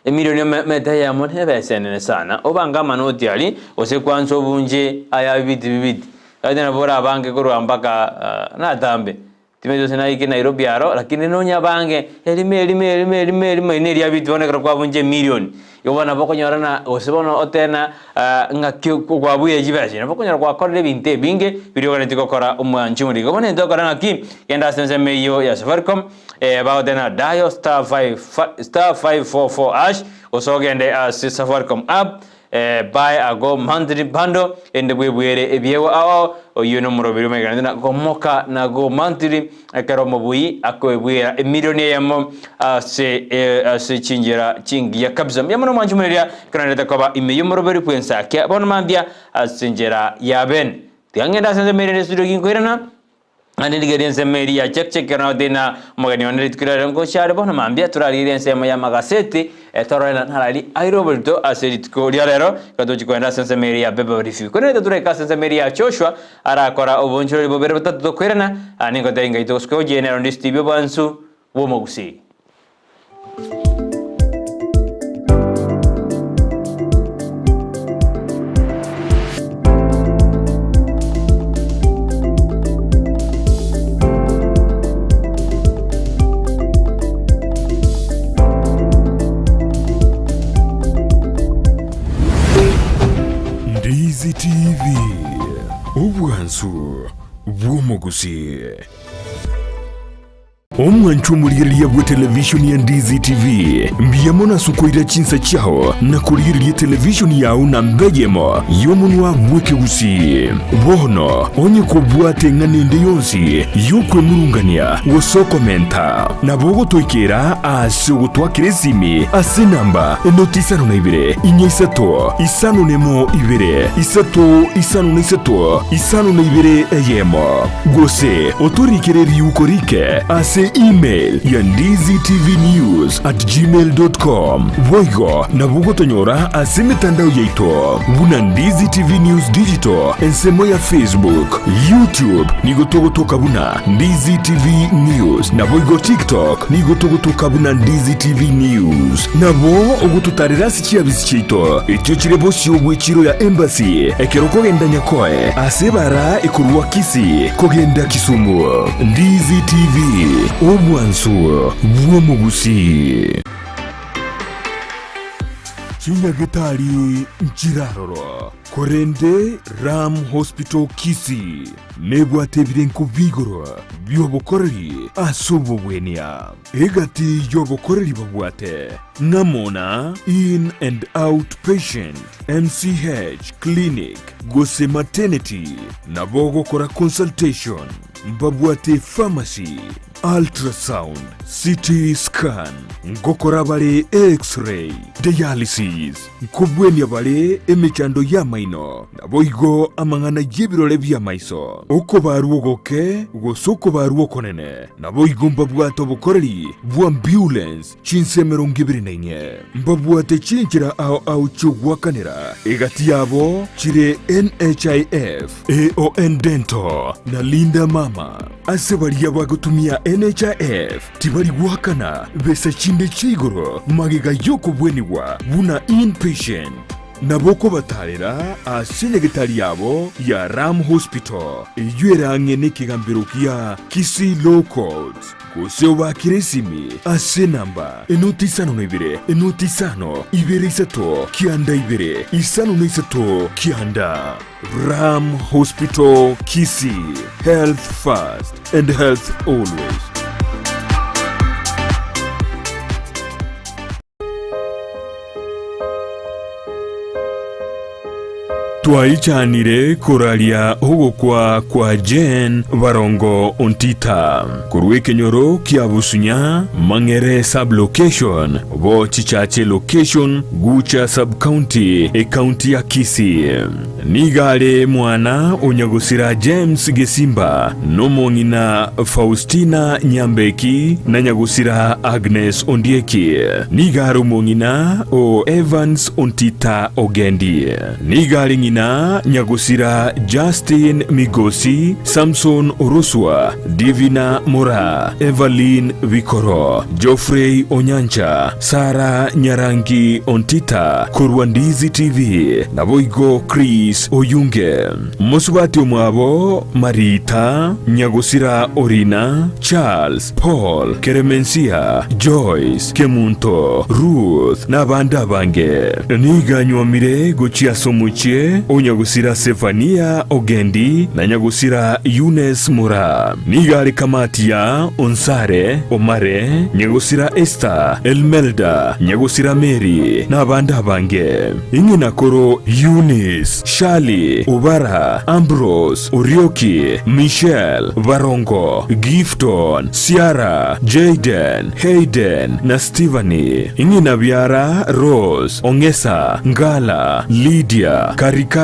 emilioni meta ya monhebe senene sana obanga manoti ali ose kwanso bunje aya bibiti bibiti Gaki nabo orabange korwa mpaka natambe, timanyeti gose naike Nairobi aro, lakini nonye abange, erimo erimo erimo erimo erimo eri neria bitu bono ekero kwabuncha emilioni. Igo bono nabo okonyora ng'a gose bono otebe ng'a ng'aki kwabuire chibesa nabo okonyora gwakorire ebinto ebinge biria oganetie gokora omwanchi omonto. Igo bono egento ogokora ng'aki, genda ase ensemo eyio ya Safaricom, bagoteba ng'a dial star 5 star 544 hash, gose ogende ase Safaricom app, Buy a go monthly bundle, erinde bwebuere ebiegwa ao, oyio nomoroberi omoikeranu na gomoka na go monthly, ekero omobui akoebuera emilioni eyemo ase ase chinchera chingiya kabisa. Mbuya mono mwanche omoreria, ekero narete koba ime y'omoroberi bw'ensakia bono mambia ase enchera ya bene. Tiga ngende ase ensemo erinde estudio ginkoirana. Naende ndigererie ensemo eria ya check check ekero nagotebi na omogeni one rituko riria rero ngocha are bono mambia torarigererie ensemo ya amagaseti torore na narari aire oborito ase rituko ria rero ekero tochi kogenda ase ensemo eria ya Bible review. Korende toraika ase ensemo eria ya Joshua arakora obonchoreri bobere botato tokoirana ningotebi ngai togosuka gochia ere onde Steve obwansu bw'omogusii. Ndizi TV, obwansu bw'omogusii. Omwanchwa omorigereria bw'etelevishoni ya Ndizi TV, mbuya mono ase okoira chinsa chiao na korigereria etelevishoni yao namba eyemo y'omonwa bw'ekegusii. Bono, onye kobwate eng'ana ende yonsi y'okwemurungania gose okomenta, nabo ogotoikera ase ogotwakera esimi ase enamba enoti isano na ibere, inya isato, isano nemo ibere, isato isano na isato, isano na ibere eyemo. Gose otorikere riuko rike ase email ya ndizitvnews at gmail dot com. Boigo nabo ogotonyora ase emetandao yaito buna Ndizi TV News Digital ensemo ya Facebook, YouTube nigo togotoka buna Ndizi TV News naboigo TikTok nigo togotoka buna Ndizi TV News. Nabo ogototarera ase chiabisi chiaito echio chire bosio bw'echiro ya Embassy ekero okogenda Nyakoe ase ebara ekorwa Kisii kogenda Kisumu. Ndizi TV, obwansu bw'omogusii. Chinyagetari nchiraroro, korende Ram Hospital Kisii nebwate ebirenko bi'igoro bi'obokoreri ase obobwenia. Egati y'obokoreri babwate ng'amo na In and Out Patient, MCH Clinic gose Maternity, nabo ogokora consultation, mbabwate pharmacy, ultrasound, CT scan, ngokora bare X-ray, dialysis, nkobwenia bare emechando y'amaino, naboigo amang'ana y'ebirore bi'amaiso, okobarwa ogoke gose okobarwa okonene. Naboigo mbabwate obokoreri bw'ambulance chinse 24. Mbabwate chinchera ao ao chi'ogoakanera, egati yabo chire NHIF, AON Dental, na Linda Mama. Ase baria bagotumia NHIF tibari goakana besa chinde chia igoro magega y'okobwenigwa buna inpatient. Nabo okobatarera ase enyagetari yabo ya Ram Hospital, eyio ere ang'e nekegambero kia Kisii Law Courts, gose obaakere esimi ase enamba enoti 52 enoti 5 2 3 9 2 5 3 9. Ram Hospital Kisii, health first and health always. Twaichanire koraria ogokwa kwa Jane Barongo Ontita korwa ekenyoro kia Busunya, Mang'ere sub-location, bo Chichache location, Gucha sub-county, ecounty ya Kisii. Nigo are mwana o nyagosira James Gesimba nomong'ina Faustina Nyambeki na nyagosira Agnes Ondieki. Nigo are omong'ina o Evans Ontita Ogendi. Nigo are ng'ina. Ng'ina nyagosira Justin Migosi, Samson Oroswa, Divina Moraa, Evaline Bikoro, Geoffrey Onyancha, Sarah Nyarangi Ontita korwa Ndizi TV, naboigo Chris Oyunge. Mosubati omwabo Marita, nyagosira Orina, Charles, Paul, Keremensia, Joyce, Kemunto, Ruth, na abande abange. Nigo anywomire gochia ase omochie o nyagosira Sefania Ogendi na nyagosira Eunice Mura. Nigo are kamati ya Onsare, Omare, nyagosira Esther, Elmelda, nyagosira Mary, na abande abange. Ing'ina koro Eunice, Shirley, Obara, Ambrose, Orioki, Michelle, Barongo, Gifton, Ciara, Jayden, Hayden, na Stephanie. Ing'ina biara Rose, Ong'esa, Ngala, Lydia, Karikari,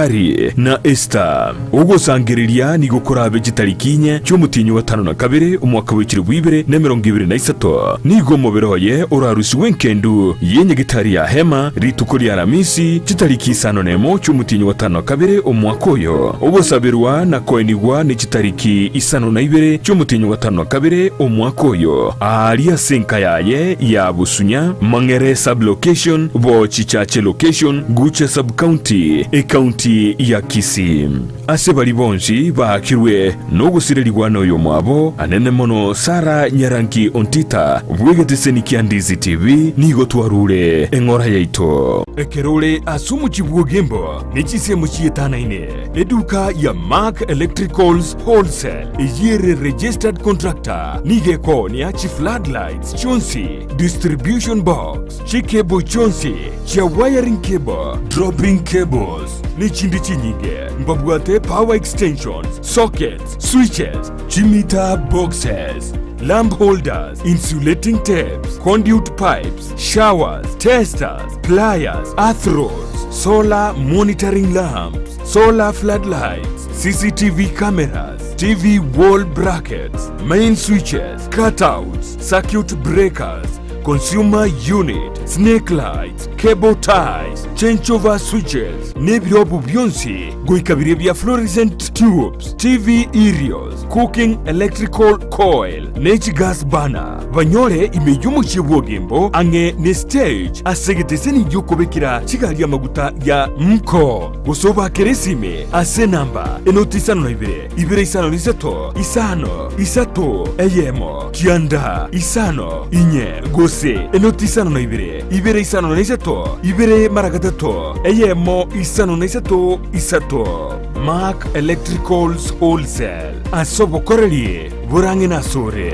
na Esther. Ogosangereria nigo korabe chitariki inye chi'omotienyi o gatano na kabere, omwaka bw'echilifu ibere na emerongo ebere na isato. Nigo omobere oye orarusigwe enkendu y'enyagetari ya Hema rituko ria Alamisi, chitariki isano nemo chi'omotienyi o gatano na kabere omwaka oyo. Ogosaberwa na koenigwa ne chitariki isano na ibere chi'omotienyi o gatano na kabere omwaka oyo, aaria ase enka yaye ya Busunya, Mang'ere Sub-location, Bochichache Location, Gucha Sub-county, Ecounty ya Kisii. Ase baria bonsi baakirwe nogosirerigwa noyomwabo, anene mono Sarah Nyarangi Ontita bw'egeteseni kia Ndizi TV, nigo twarure eng'ora yaito. Ekero ore ase omochie bw'Ogembo ne chinsemo chietanaine, eduka ya Mark Electricals Wholesale eyio ere registered contractor nigo ekoonia chifloodlights chionsi, distribution box, chicable chionsi chia wiring cable, dropping cables, nechinde chinyinge. Mbabwate power extensions, sockets, switches, chimeter boxes, lamp holders, insulating tapes, conduit pipes, showers, testers, pliers, earth rods, solar monitoring lamps, solar floodlights, CCTV cameras, TV wall brackets, main switches, cutouts, circuit breakers, consumer unit, snake lights, cable ties, changeover switches, nebirobu bionsi goika biria bia fluorescent tubes, TV aerials, cooking electrical coil, ne chigas burner. Banyore ime y'omochie bw'Ogembo ang'e ne stage ase egeteseni gi'okobekera chigari amaguta ya Mko. Gose obakere esime ase enamba enoti isano na ibere, ibere isano na isato, isano, isato, eyemo, kianda, isano, inye, gose enoti isano na ibere, ibere isano na isato, ibere mara gatato, eyemo, isano na isato, isato. Mark Electricals Wholesale, ase obokoreri borang'e nasore.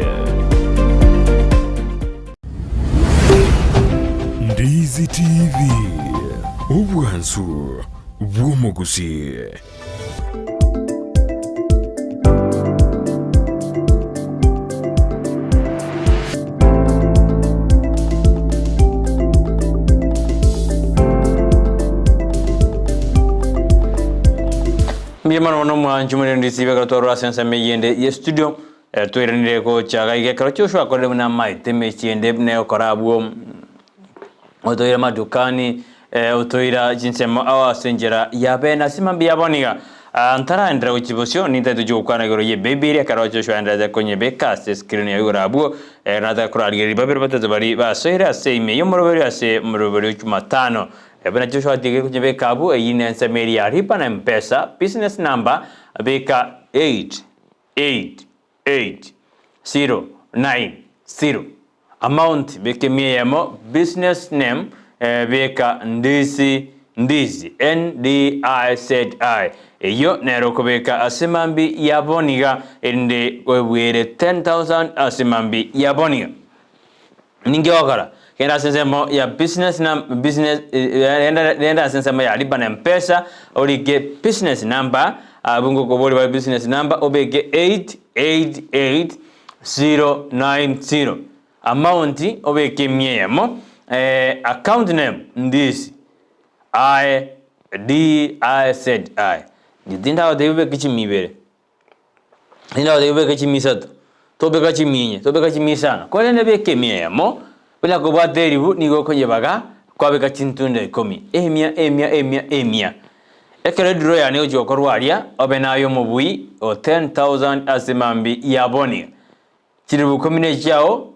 Ndizi TV, obwansu bw'omogusii. Mbuya mono mono mwanchi omorende Steve ekero twarora ase ensemo eyende ye studio Twairanire gocha gaiga ekero Joshua akorire buna amaete emechie ende buna egokora abwo, otoira amadukani, otoira chinsemo ao ase enchera ya bene ase mambia abo niga. Ntaraenderera gochia bosio, nintagete tochie gokwana igoro y'Ebibilia ekero Joshua aendererete konyebeka ase escreen ya igoro abwo, nataka korarigereria babere batato baria basoire ase ime y'omoroberio ase omoroberio o Jumatano. Buna Joshua atigire konyebeka abwo, eyio nensemo eria ya Lipa na M-Pesa, business number, beka 8. 8, 8, 0, 9, 0 Amount beka emia eyemo Business name beka Ndizi Ndizi N-D-I-Z-I Eyio nero okobeka ase mambi ya boniga erinde oebwere 10,000 ase mambi ya boniga. Ninki ogokora? Genda ase ensemo ya business num business genda genda ase ensemo ya lipa na mpesa orike business number abwo ngokoboria bare business number obeke 888090 amount obeke emia eyemo account name ndisi I D I Z I tindagotebia obeke chimia ibere. Tindagotebia obeke chimia isato, tobeka chimia inye, tobeka chimia isano, korende beka emia eyemo, buna kobwate eribu nigo okonyebaga kwabeka chintunda ikomi, emia, emia, emia, emia. Ekero ediro yane egochia gokorwa aria, obe naye omobui o 10,000 ase mambia ya bonia. Chilifu ikomi nechiao,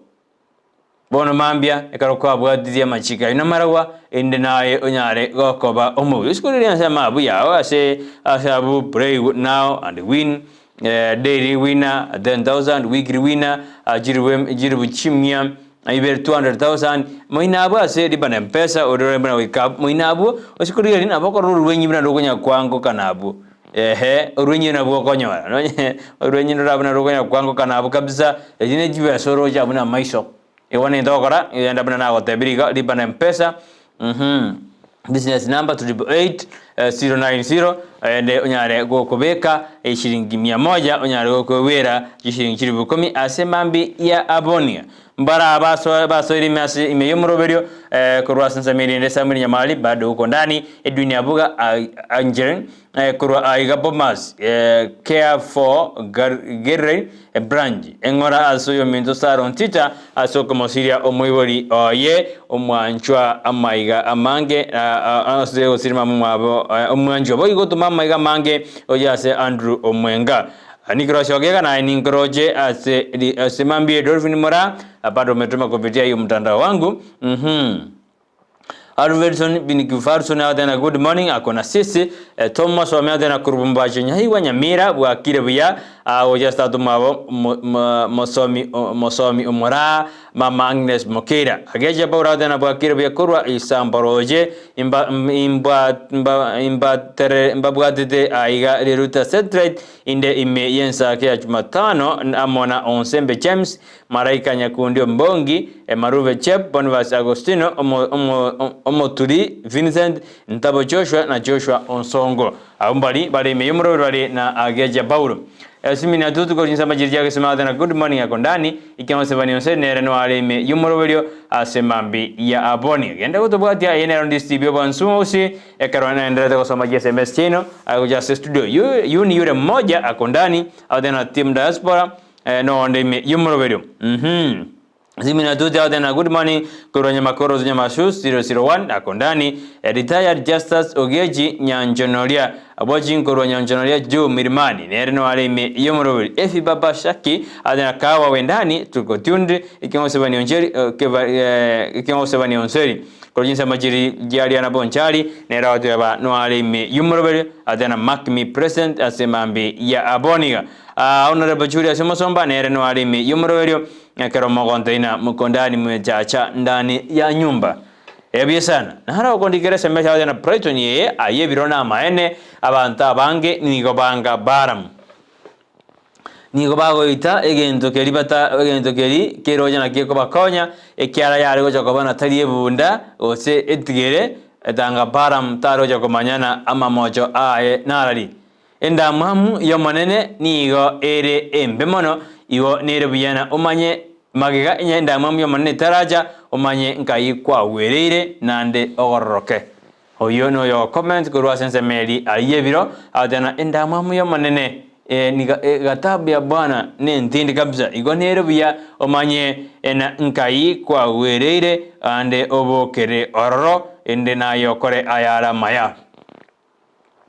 bono mambia, ekero kwabwatirie amachiko ayio namaragwa, erinde naye onyare gokoba omobui. Rituko riria ase amabu yao ase ase abwo play now and win, daily winner 10,000, weekly winner chilifu chilifu chimia ibere 200,000, moino abwo ase lipa na mpesa oria ore buna goika abwo moino abwo, ase korigereria nabo okorora orwenyi buna rokonyara koangoka nabwo. Ehe, orwenyi nabwo okonyora, nonye orwenyi ndoraba buna rokonyara koangoka nabwo kabisa, echi ne chibesa oroche abwo na amaiso. Igo nintogokora, genda buna nagotebirie iga, lipa na mpesa, mh, business number 888 090, ende onyare gokobeka eshiringi mia moja, onyare gokoigwera chishiringi chilifu ikomi ase mambia ya abonia. Mbara baso basoire ime ase ime y'omoroberio korwa ase ensemo erinde Samuel Nyamari bado huko ndani, Edwin Abuga Angel korwa aiga Bomas Care for Gerre Branch eng'ora ase oyominto Sarah Ontita ase okomosiria omoibori oye omwanchwa amaiga amange ase gosirima omwabo omwanchwa boigo gotoma amaiga amange oye ase Andrew Omwenga. Nikiroche ogega naye ninkoroche ase ase mambia Dolphin Moraa bado umetuma kupitia hiyo mtandao wangu mhm Alverson Binikifarson agateba good morning ako na sisi eh, Thomas Wame agateba kurubumbache nyaigwa Nyamira bwakire buya agocha ase tata omwabo mosomi mosomi omoraa mama Agnes Mokeira Agecha Paul agateba bwakire buya korwa Isamboroche imba imba imba imbatere mbabwatete aiga Riruta Satellite inde ime y'ensake ya Jumatano amo na Onsembe James Maraika Nyakundi Ombongi, Maruve Chep, Boniface Agostino, Omoturi Vincent, Ntabo Joshua na Joshua Onsongo. Abwo mbari bare ime y'omoroberi bare na Ageja Paulo. Esimini atutu korwa chinsamba chiria chiagesoma na good morning ako ndani ikiamo Sebani Onse nere no are ime y'omoroberio ase mambi ya aboni. Genda gotobwatia eye nero ndi Steve Obwansu Osi ekero naenderete gosoma chi SMS chiaino agocha ase studio. Yu, yu ni yule mmoja ako ndani agoteba na team diaspora Nonde ime y'omoroberio. Mhm. Zimina 2000 good morning korwa Nyamakoro Nyamashu 001 ako ndani retired Justus Ogechi Nyanchonoria abochi korwa Nyanchonoria juu Milimani nere no are ime y'omoroberio. Efi Baba Shaki adena kawa wendani tuko tuned ikeng'osebani oncheri keva ikeng'osebani onseri korwa chinsemo chiri jiariana bonchari nere agoteba no are ime y'omoroberio adena mark me present ase mambi ya aboniga. Honorable Julius Omosomba nere noare ime y'omoroberio ekero mogonteina mukondani mwechacha ndani ya nyumba. Ebuya sana. Naro okondikera SMS yago na Brighton eye aye ebiro namaene abanto abange nigo banga Balaam. Nigo bagoita egento keri bata egento keri keroche naki ekobakonya ekiara yare gocha koba na tari ebunda gose etigere etanga Balaam tarocha komanyana amamocho aye narari. Endamwamu y'Omonene nigo ere embe mono, igo nere buya na omanye magega onye endamwamu y'Omonene etaracha, omanye nkai kwagwereire naende ogororoke. Oyio noyo ogokomment korwa ase ensemo eria aria y'ebiro, agoteba ng'a endamwamu y'Omonene niga ghadhabu ya Bwana nentindi kabisa, igo nere buya omanye ena nkai kwagwereire naende obokere ororo, erinde naye okore ayare amaya.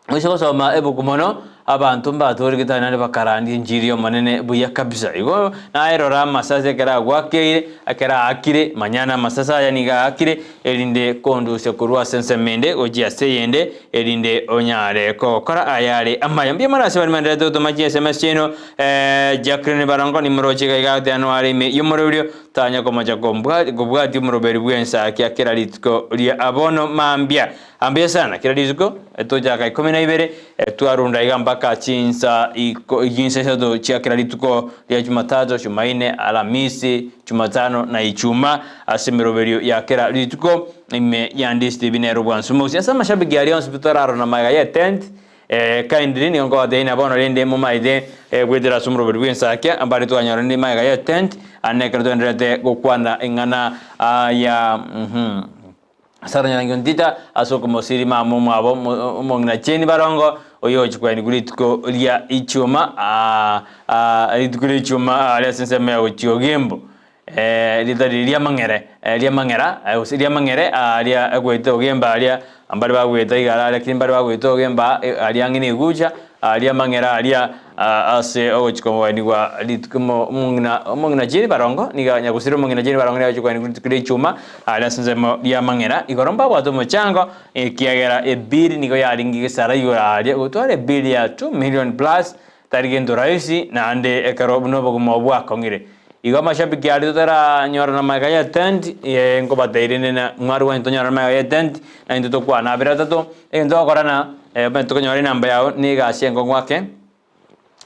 Gocha gosoma ebuku mono, abanto mbatoregete naende bakarandia enchiri y'Omonene buya kabisa. Igo naye rora amasase ekero agwakeire, ekero aakire, manya namasase aya nigo aakire, erinde kondusia korwa ase ensemo ende gochia ase eyende, erinde onyare gokora ayare amaya. Mbuya mono ase baria baendererete gotoma chi sms chiaino, Jacqueline Barongo nimoroche iga iga agotebi noare ime y'omoroberio, tanya komocha kobwatia omoroberi bw'ensaki kera rituko ria bono mambia. Mbuya sana, kera rituko tochaka ikomi na ibere, twarunda iga mpaka chinsa chinsa isato chia kera rituko ria Jumatatu, Jumaine, Alamisi, Jumatano na Ichuma ase emeroberio ya kera rituko ime ya Ndisi TV nero bwansu mosi. Ase amashabiki aria onsi torarora magega ye tent kindly nigo nkobatebia ng'a bono rende momaete goetera ase omoroberi bw'ensakia mbare twanyora rende magega ye tent ande ekero toendererete gokwana ing'ana ya. Sara nyarangi Ntita ase okomosiri mama omwabo omong'ina Jane Barongo oyo ogochia koenigwa rituko ria ichuma rituko ria ichuma aria ase ensemo ya gochia Ogembo ritari ria mang'ere ria mang'era gose ria mang'ere aria agoeta Ogembo aria. Mbare bagwete igare aria, lakini mbare bagwete ogemba aria ang'e negucha, aria amang'era aria ase ogochia kogoenigwa rituko omong'ina omong'ina Jane Barongo nigo nyagusire omong'ina Jane Barongo nigo agochia koenigwa rituko ria echuma aria ase ensemo ri'amang'era. Igoro mbabwate omochango ekiagera ebill nigo yarenge gesara igoro aria, gotwara ebill ya two million plus Tari gento rahisi, naende ekero buna obogima obo bwakong'ire. Igo amashabiki aria totaranyorana magega ye tent, ee nkobatebia rende na mwari gwanyu tonyorane magega ye tent, na intwe tokwane abere atato, egento togokora na omanyete tokonyora enamba yao na egasi enkong'u ake,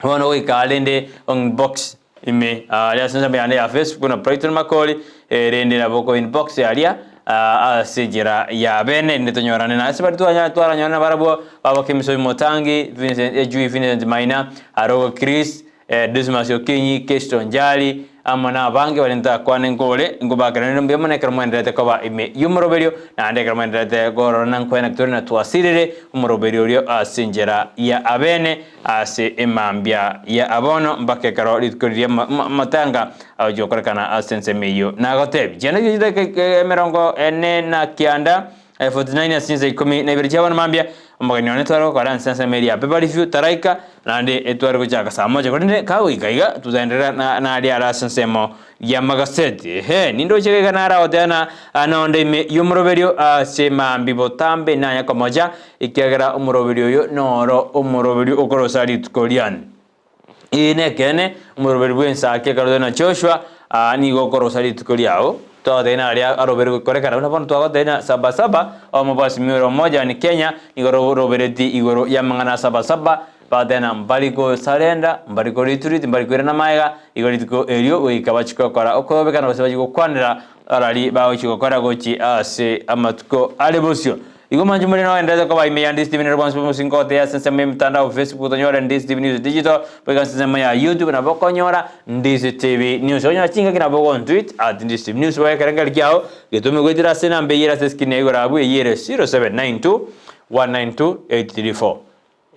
bono goika rende inbox ime aria ase ensemo yane ya Facebook buna Brighton Makori, rende nabo oko inbox aria ase enchera ya bene rende tonyorane na ase baria twanya twaranyorana nabarabwo baba Kemisobi Motangi, Vincent Ejui Vincent Maina, Arogo Chris, Dismas Okinyi, Kesto Njali, amo na abange baria ntakwane nkore, nkobakeranere mbuya mono ekero mwenderete koba ime y'omoroberio, naende ekero mwenderete korora na nkwena tore na twasirire omoroberio oria ase enchera ya abene. Ase emambia ya bono mpaka ekero rituko riria amatanga agochia gokorekana ase ensemo eyio. Nagotebia, chianda chie chidakika 49, 49 ase chinsa 12 chia bono mambia, omogeni one tware gokora ase ensemo eria ya paper review taraika, naende etware gochaka saa moja, korende kagoika iga totaenderera naria are ase ensemo y'amagaseti. Ehe, nindoche iga naragoteana nonde ime y'omoroberio ase mambia botambe nanye komocha, Ekiagera omoroberio oyo noro omoroberio okorosa rituko riane. Ee nekeene, omoroberio bw'ensaki ekero tore na Joshua, aa nigo okorosa rituko riao. Twagotebia naria arobere gokorekana buna bono twagotebia na Sabasaba, omo bw'Azimio la Umoja one Kenya, nigo robereti igoro y'amang'ana a Sabasaba, bagoteba na mbari gosarenda, mbari koritreat, mbari koirana magega, igo rituko erio goika bachie gokora okoyobekana gose bachie gokwanera arari bagochia gokora gochia ase amatuko are bosio. Igo manche more nogenderete koba ime ya Ndisi TV nere bwansi bw'omosingi kogoteya ase ensemo y'emetandao Facebook tonyore Ndisi TV News Digital boigo ase ensemo ya YouTube nabo okonyora Ndisi TV News. Okonyora chingaki nabo ogontweet at Ndisi TV News boigo ekerengerio kiao getome goetera ase enamba eyio ere ase escreen ya igoro abwo eyio ere 0792 192 834.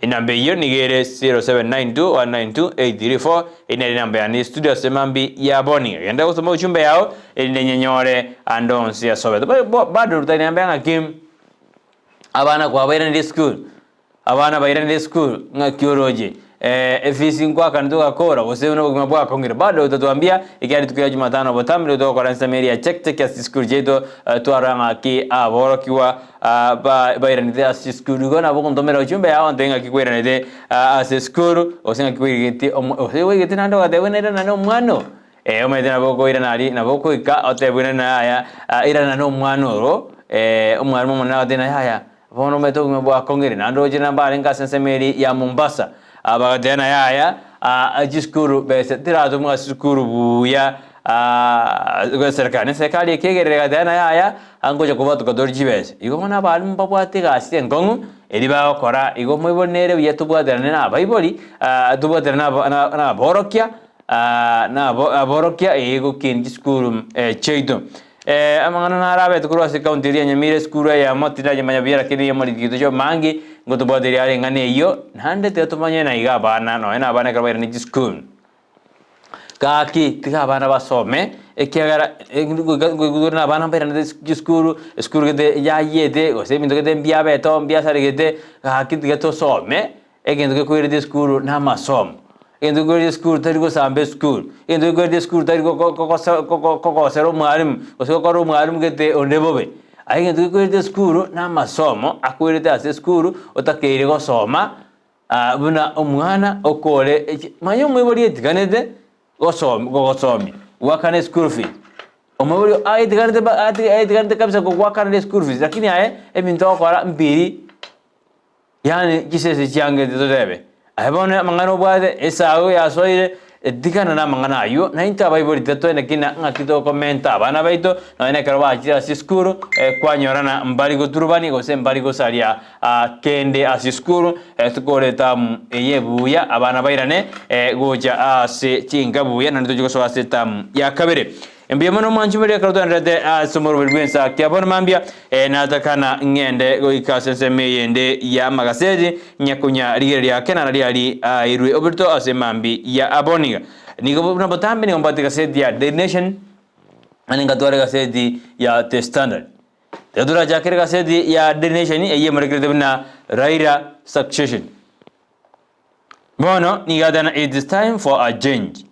Enamba eyio nigo ere 0792 192 834 Eyio nere enamba yane ye studio ase mambi ya boni. Genda gosoma ujumbe yao erinde nyenyore ande onsi ase obete. Bado tari namba ya ng'aki abana kwabairaneire esukuru, abana bairanire esukuru ng'aki oroche efees nkoakana togakora gose buna obogima bwakong'ire. Bado otatuambia ekiagera rituko ria jumatano botambe nigo togokora ensemo eria ya check check ase chisukuru chiaito twarora ng'aki aborokigwa bairanete ase chisukuru. Igo nabo ogontomera ujumbe yao ontebie ng'aki kwairanete ase esukuru, gose ng'aki kwaigete gose kwaigete naende ogateba buna irana na omwana oo, eh omanyete nabo okoirana aria, nabo okoika otebe buna yaya irana na omwana oro, omwalimu omonene agotebie ng'a yaya, bono omanyete obogima bwakong'ire, naende roche nabo arenge ase ensemo eria ya Mombasa, bagateba ng'a yaya chisukuru besa teratomwa ase chisukuru buya. Eserekari, eserekari ekegerera egateba ng'a yaya, ngocha kobatuka tore chibesa. Igo bono abalimu mbabwate egasi enkong'u, eria bagokora, igo moibori nere buya tobwaterane na abaibori, tobwaterane na aba na aborokia, na abo aborokia ee gokinia chisukuru chiaito. Amang'ana naro abete korwa ase ekaunti eria ya Nyamira, esukuru eyemo tindanyemanya buya lakini omorikito Joe Mangi, ngotobwateria are eng'ana eyio, naende tiga tomanye na iga abana, nonya na abana ekero bairanire chisukuru. Gaki tiga abana basome, ekiagera goika na abana mbairanete chisukuru, esukuru gete yayiete gose ebinto gete mbiabete oo mbiasaregete, gaki tiga tosome, egento gekoirete esukuru na amasomo, egento gekoirete esukuru tari gosamba esukuru, egento gekoirete esukuru tari kogosera omwalimu, gose gokora omwalimu gete onde bobe. Aye egento gekoirete esukuru na amasomo akoirete ase esukuru, otakeire gosoma. Buna omwana okore eki, manya omoibori etiganete gosom gogosomia, goakana eschool fees. Omoibori aetiganete ba ati aetiganete kabisa kogoakanera eschool fees lakini aye ebinto ogokora mbiri yaani chisese chiangete totebe. Aye bono amang'ana obwate, esago yasoire, Tigana namang'ana ayio, na intwe abaibori titatoeneki na ng'aki tokomenta abana baito, nonya nekero bachire ase esukuru, kwanyorana mbari goturubani gose mbari gosaria kende ase esukuru, tokore etamu eye buya, abana bairane gocha ase chinka buya, naende toche gosoa ase etamu ya kabere. Mbuya mono mwanchi moria ekero twaendererete ase omoroberi bw'ensa kia bono mambia, natakana ng'ende goika ase ensemo eyende y'amagaseti, nyakunya rigereria ake nara riari airwe oborito ase mambi ya aboniga. Nigo buna botambe nigo mbwate egaseti ya Daily Nation, naende ngatwara egaseti ya The Standard. Tiga torachakere egaseti ya Daily Nation eyio emorekerete buna Raila Succession. Bono nigo ateba it is time for a change.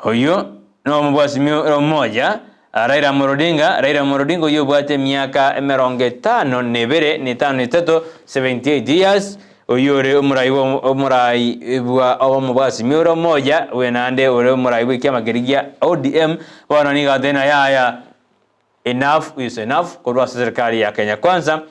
Oyio nomobwasimi omoya, Raila Amolo Odinga, Raila Amolo Odinga oyio obwate emiaka emerongo etano na ebere, na etano na etato, 78 years, oyio ore omorai bwa omorai bwa omobwasimi ore omoya, oyo naende ore omorai bw'ekiama keria gia ODM, bono nigo ateba ng'a yaya enough is enough korwa ase serikali ya Kenya Kwanza.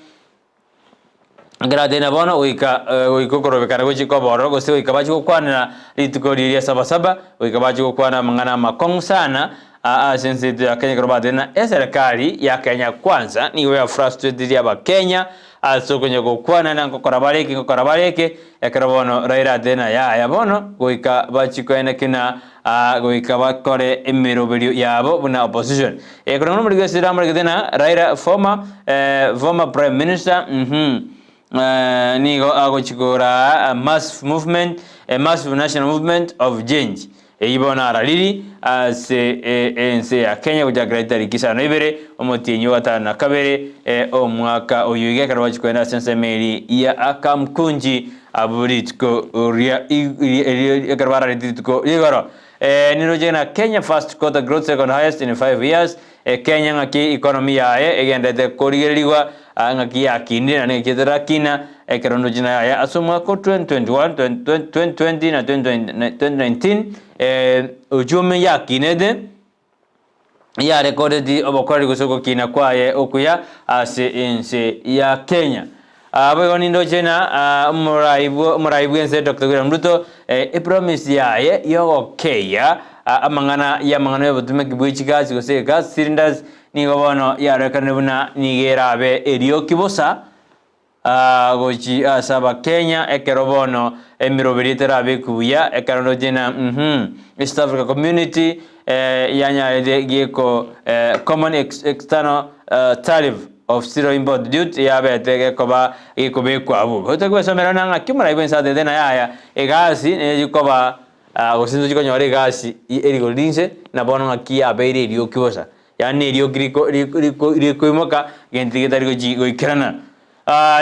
Ekero ateba bono goika goika okorobekana gochia koba ororo gose goika bachie gokwanera rituko riria ria sabasaba, goika bachie gokwana amang'ana amakong'u sana ase ense yaito ya Kenya ekero batebire ng'a eserekari ya Kenya Kwanza nigo ya frustratirie abakenya ase okonya gokwanana nkokora bare eke nkokora bare eke, ekero bono Raila atebire ng'a yaya bono goika bachie koenekia ng'a goika bakore emeroberio yabo buna opposition. Koreng'ana nomoriki bw'esira amoregete ng'a Raila former, former prime minister nigo agochia koraa a massive movement, a massive national movement of change. Eyio bono arariri ase ense ya Kenya gochakera chitariki isano na ibere omotienyi o gatano na kabere omwaka oyo iga ekero bachia koenda ase ensemo eria ya Akamkunji Abwo rituko ria ekero bararete rituko rigoro. Niroche ng'a Kenya first quarter growth second highest in 5 years. Kenya ng'aki economy yaye egenderete korigererigwa ng'aki yakinire naende ng'aki etarakina ekero ndoche na yaya ase omwaka o 2021, 2020 na 2019 uchumi yakinete yarekodeti obokoreri gose ogokina kwaye okuya ase ense ya Kenya. Boigo nindoche ng'a omorai omorai bw'ense Doctor William Ruto epromise yaye yogokeia amang'ana y'amang'ana y'obotumeki bwe chigasi gose gas cylinders nigo bono yarorekanire buna nigo erabe erioki bosa gochi ase abakenya ekero bono emeroberi etarabekwe buya ekero ndoche ng'a uhum East Africa Community yanyarete geko common external tariff of zero import duty yabete gekoba gekobekwa abwo. Gotari gwesomera na ng'aki omorai bwense atete na yaya egasi neyechikoba gose ntochikonyora egasi erigori rinse na bono ng'aki yabeire erioki bosa. Yaani nerioki riko riko riko rikoimoka gento getari gochi goikerana.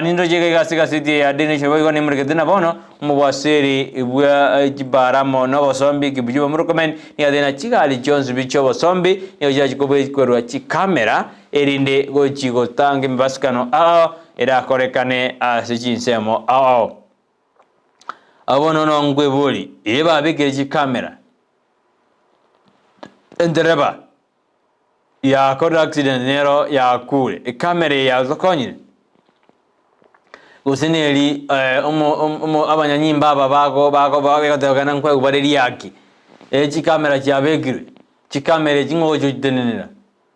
Nindoche iga ase egaseti eye ya Daily Nation boigo nemorekete na bono omobwaseri bwa chibara amo na obosombi Kipchumba Murkomen nigo atebire ng'a chigari chionsi pi chi'obosombi nigo chiachi kobekerwa chikamera erinde gochi gotanga emebasukano ao erakorekane ase chinsemo ao ao. Abwo bono nonkweborie, ee babekire chikamera entereba yakorire accident nero yakure, ecamera eye yatokonyire? Gose neri omo abanyanyimbo aba bago bago bagotebekana nkoegwa bare riaki, chicamera chiabekirwe, chicamera echi ng'o ogochi gochitenenera?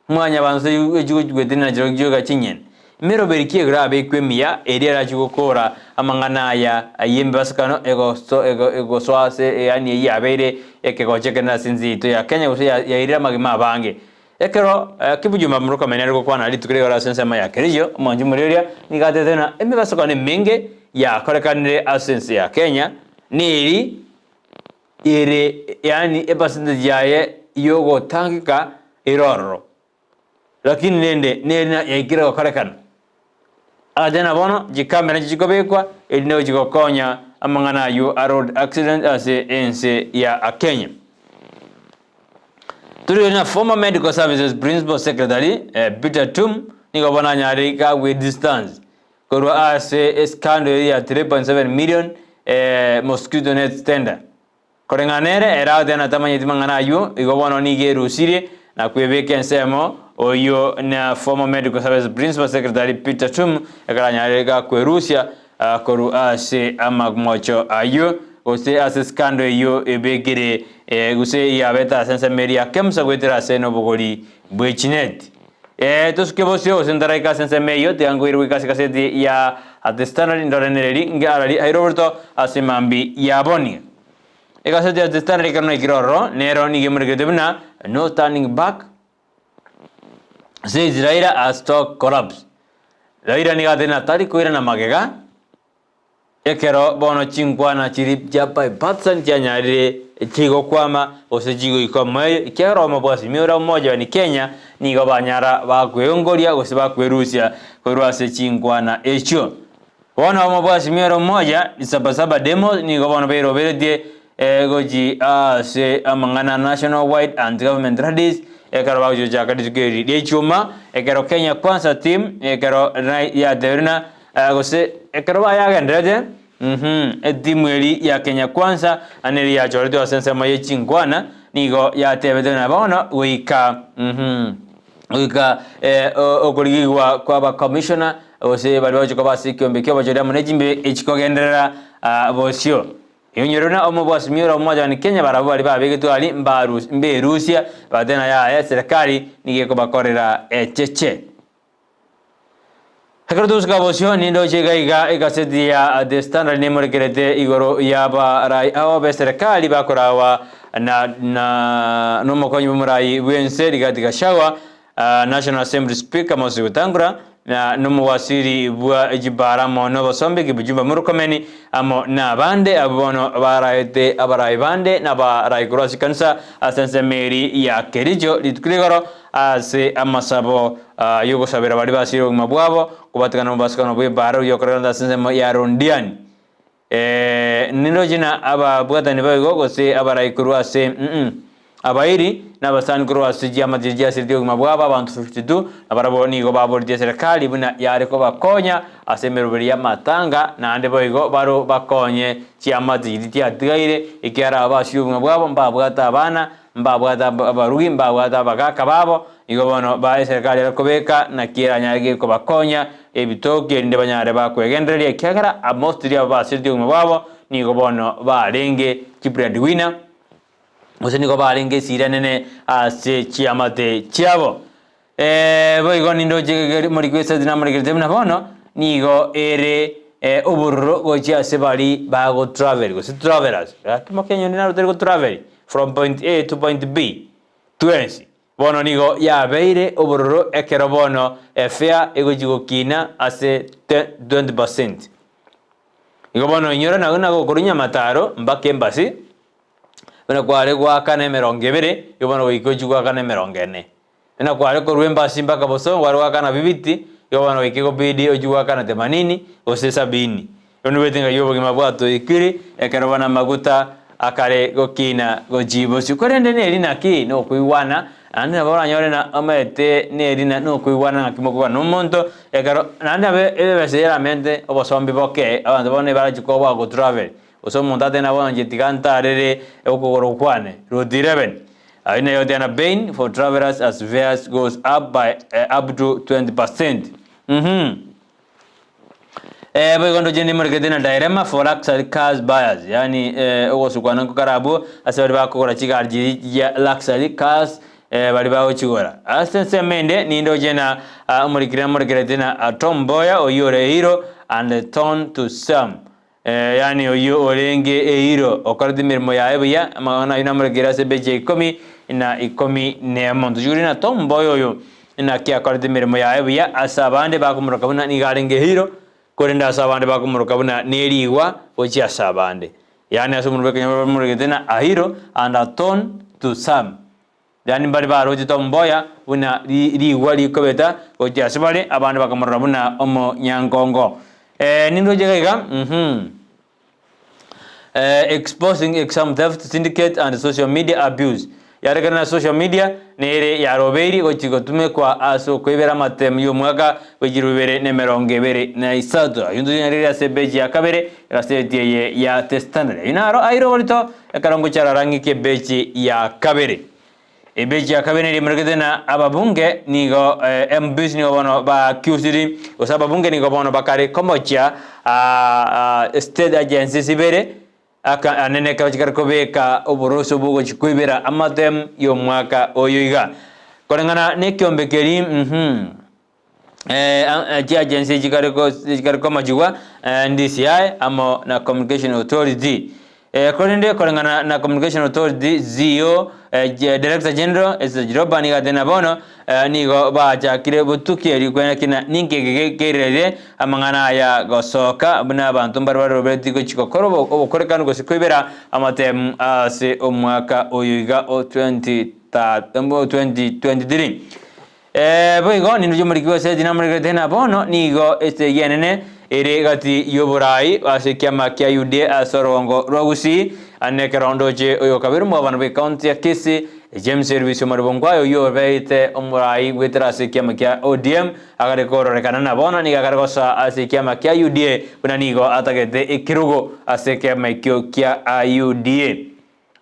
Mwanyabanto echigochigwetenena chirochio chioka chinyene. Emeroberi ki erabekwe emiya eria erachie gokora amang'ana aya ay'emebasukano egosoa ase yaani eyio yabeire ekegocha ekenene ase ense yaito ya Kenya gose yairire amagima abange. Ekero Kipchumba Murkomen are gokwana rituko rigoro ase ensemo ya Kericho, omwanchi omoria oria nigo atebete ng'a emebasukano emenge yakorekanire ase ense ya Kenya neri ere yaani epercentage yaye yogotangeka ere ororo. Lakini rende neri yaikire gokorekana. Agateba ng'a bono chikamera nchi chikobekwa erinde gochi gokonya amang'ana aywo a road accident ase ense ya Kenya. Torigereria ng'a former medical services principal secretary Peter Tum nigo bono anyarire gagwe distance korwa ase escandal eria ya 3.7 million mosquito nets tender. Koreng'ana nere, ere agoteeba ng'a tamanyeti mang'ana ayio, igo bono nigo erusirie na kwebeka ensemo, oyio na former Medical Services Principal Secretary Peter Tum ekero anyarire gakwerusia korwa ase amamocho ayio gose ase scandal eyio ebekire gose yabete ase ensemo eria ya Kemsa goetera ase nobogori bwe chineti. Ee, tosuke bosio gose ntaraika ase ensemo eyio, tiga nkoire goika ase egaseti ya The Standard ndorenereri nge arari aire oborito ase mambi ya bonie. Egaseti ya The Standard ekero naikire ororo, nero nigo emorekerete buna No turning back says Raila as stock collapse. Raila nigo atebire ng'a tari koirana magega, Ekero bono chinkwana chiria chia bipartisan chianyarire Chigokwama gose chigoika omoerio, ekiagera obomo bwa Azimio la Umoja wa Kenya nigo banyara bakweongoria gose bakwerusia korwa ase chinkwana echio. Bono obomo bwa Azimio la Umoja ni Sabasaba Demos nigo bono bairoberetie gochi ase amang'ana National Wide Anti Government Rallies ekero bagochi gochaka rituko eri ria Ichuma ekero Kenya Kwanza Team ekero yatebirie na gose ekero bayagenderete Etimu eria ya Kenya Kwanza na neria yachoretwe ase ensemo ye chinkwana nigo yatebete ng'a bono goika goika okorigigwa kwa abakomishona gose baria bagochia koba ase ekiombe kia obochori amo ne chimbe echikogenderera bosio. Enyoro na omobwasi mioro omoja ni Kenya barabwo baria babegetwe aria mberusia bagateba ng'a yaya eserekari nigo ekobakorera echeche. Ekero togosuka bosio, nindoche iga iga egaseti ya The Standard nemorekerete igoro y'abarai ao b'eserekari bakorawa na na nomokonyi bw'omorai bw'ense Rigathi Gachagua, National Assembly Speaker Moses Wetangula, na nomowasiri bwa chibara amo nobosombe Kipchumba Murkomen amo nabande abwo bono baraete abarai bande nabarai korwa ase ekanisa ase ensemo eri ya Kericho rituko rigoro Ase amasabo y'ogosabera baria basiire obogima bwabo, kobatigana nomobasukano bw'ebaara oyio okorekana ase ensemo ya Londiani. Nindoche na ababwatani boigo, gose abarai korwa ase abairi, na abasani korwa ase chiamate chiasiretie obogima bwabo, abanto 52, na barabwo nigo baboretie eserekari buna yare kobakonya ase emeroberi y'amatanga, naende boigo baro bakonye chiamate chiria chiatigaire, ekiagera aba basirie obogima bwabo mbabwate abana, Mbabwate abarugi, mbabwate abagaaka babo, igo bono ba eserekari ere kobeka, naki eranyare gekobakonya ebitoki, erinde banyare bakwegendereria, ekiagera mostly abo basiretie obogima bwabo nigo bono barenge chibreadwinner, gose nigo barenge esira enene ase chiamate chiabo. Boigo nindoche morikwe esati namorikerete buna bono, nigo ere obororo gochia ase baria bagotravel gose travelers. Gaki mokenya onde naro tari gotravel from point A to point B twensi. Bono nigo yabeire obororo ekero bono efare egochia gokina ase 20%. Igo bono inyora nago nagokorunya amataro mpaka embassy, buna kware goakana emerongo ebere, igo bono goika ochie goakana emerongo ene. Buna kware korwa embasi mpaka bosongo kware goakana bibiti, igo bono goika egobidi ochie goakana themanini gose sabini. Igo nobwete ng'a obogima bwatoikire ekero bono amaguta akare gokina gochia bosio. Korende neri naki nokoigwana, naende nabo oranyore na omanyete neri na nokoigwana ng'aki mokoigwana na omonto, ekero naende nabo ebesa eramente obosombi boke, abanto bono ebarachie koba bagotravel. Gose omonto atebe nabo inche tiga ntarere okogoro kwane, Ruth 11. Ayio naye otiana Pain for travelers as fares goes up by up to 20%. Mhm. Eh, boigo ndoche ndimorekete na dilemma for luxury cars buyers, yaani eh, ogosukwana nkokare abwo ase baria bakogora chigari chiri chia luxury cars eh, baria bagochigora. Ase ensemo ende nindoche na ah, omorikire namorekerete na ah, Tom Mboya oyio ore hero and thorn to some. Yaani oyio orenge eiro, okorete emeremo yaye buya, amang'ana ayio namorekeire ase ebechi ya ikomi na ikomi nemo. Ntochigwere ng'a tomboe oyo naki akorete emeremo yaye buya ase abande bakomoroka buna nigo arenge eiro, korende ase abande bakomoroka buna nerigwa gochia ase abande. Yaani ase omonto bw'ekenyoro bamoregete ng'a a hero and a thorn to some. Yaani mbare baroche tomboya buna rigwa rikobeta gochia ase bare, abande bakamorora buna omonyankongo. Nindoche iga iga, uhum. Exposing exam theft syndicate and social media abuse. Yarekana na social media nere yarobeirie gochia gotumekwa ase okoibera amatemu y'omwaka bwe chilifu ibere na emerongo ebere na isato. Ayio ntochonyarire ase epeji ya kabere egaseti eye ya The Standard. Ayio naro aire oborito Ekero ngochia ng'ike ebechi ya kabere. Ebechi ya kabere neri emorekete na ababunge nigo MPs nigo bono ba accused gose ababunge nigo bono bakare komochia state agencies ibere aka anene ekero chikare kobeka oboroso bwogochia koibera amatemu y'omwaka oyo iga. Koreng'ana na ekiombe keria chiagency chikare chikare komachigwa DCI amo na Communication Authority. Korende koreng'ana na Communication Authority CEO Director General Esther Chiroba nigo ateba bono nigo bachakire botuki erio kweneki na ninki eke keirerire amang'ana aya gosoka buna abanto mbare baroberetie gochia gokora obokorekanu gose koibera amatemu ase omwaka oyo iga o 2023. Boigo nindoche omoriki bw'esegi namorekerete ng'a bono nigo esegi enene ere gati y'oboraai ase ekiama kia Yudea ase orogongo rwa Gusii. Ande ekero ndoche oyo kabere omogabana bw'ecounty ya Kisii, James Erubisi Omaribonkwaye oyio obeete omoraai goetera ase ekiama kia ODM agare kororekana na bono nigo agare gosoa ase ekiama kia UDA buna nigo atagete ekerogo ase ekiama ekio kia UDA.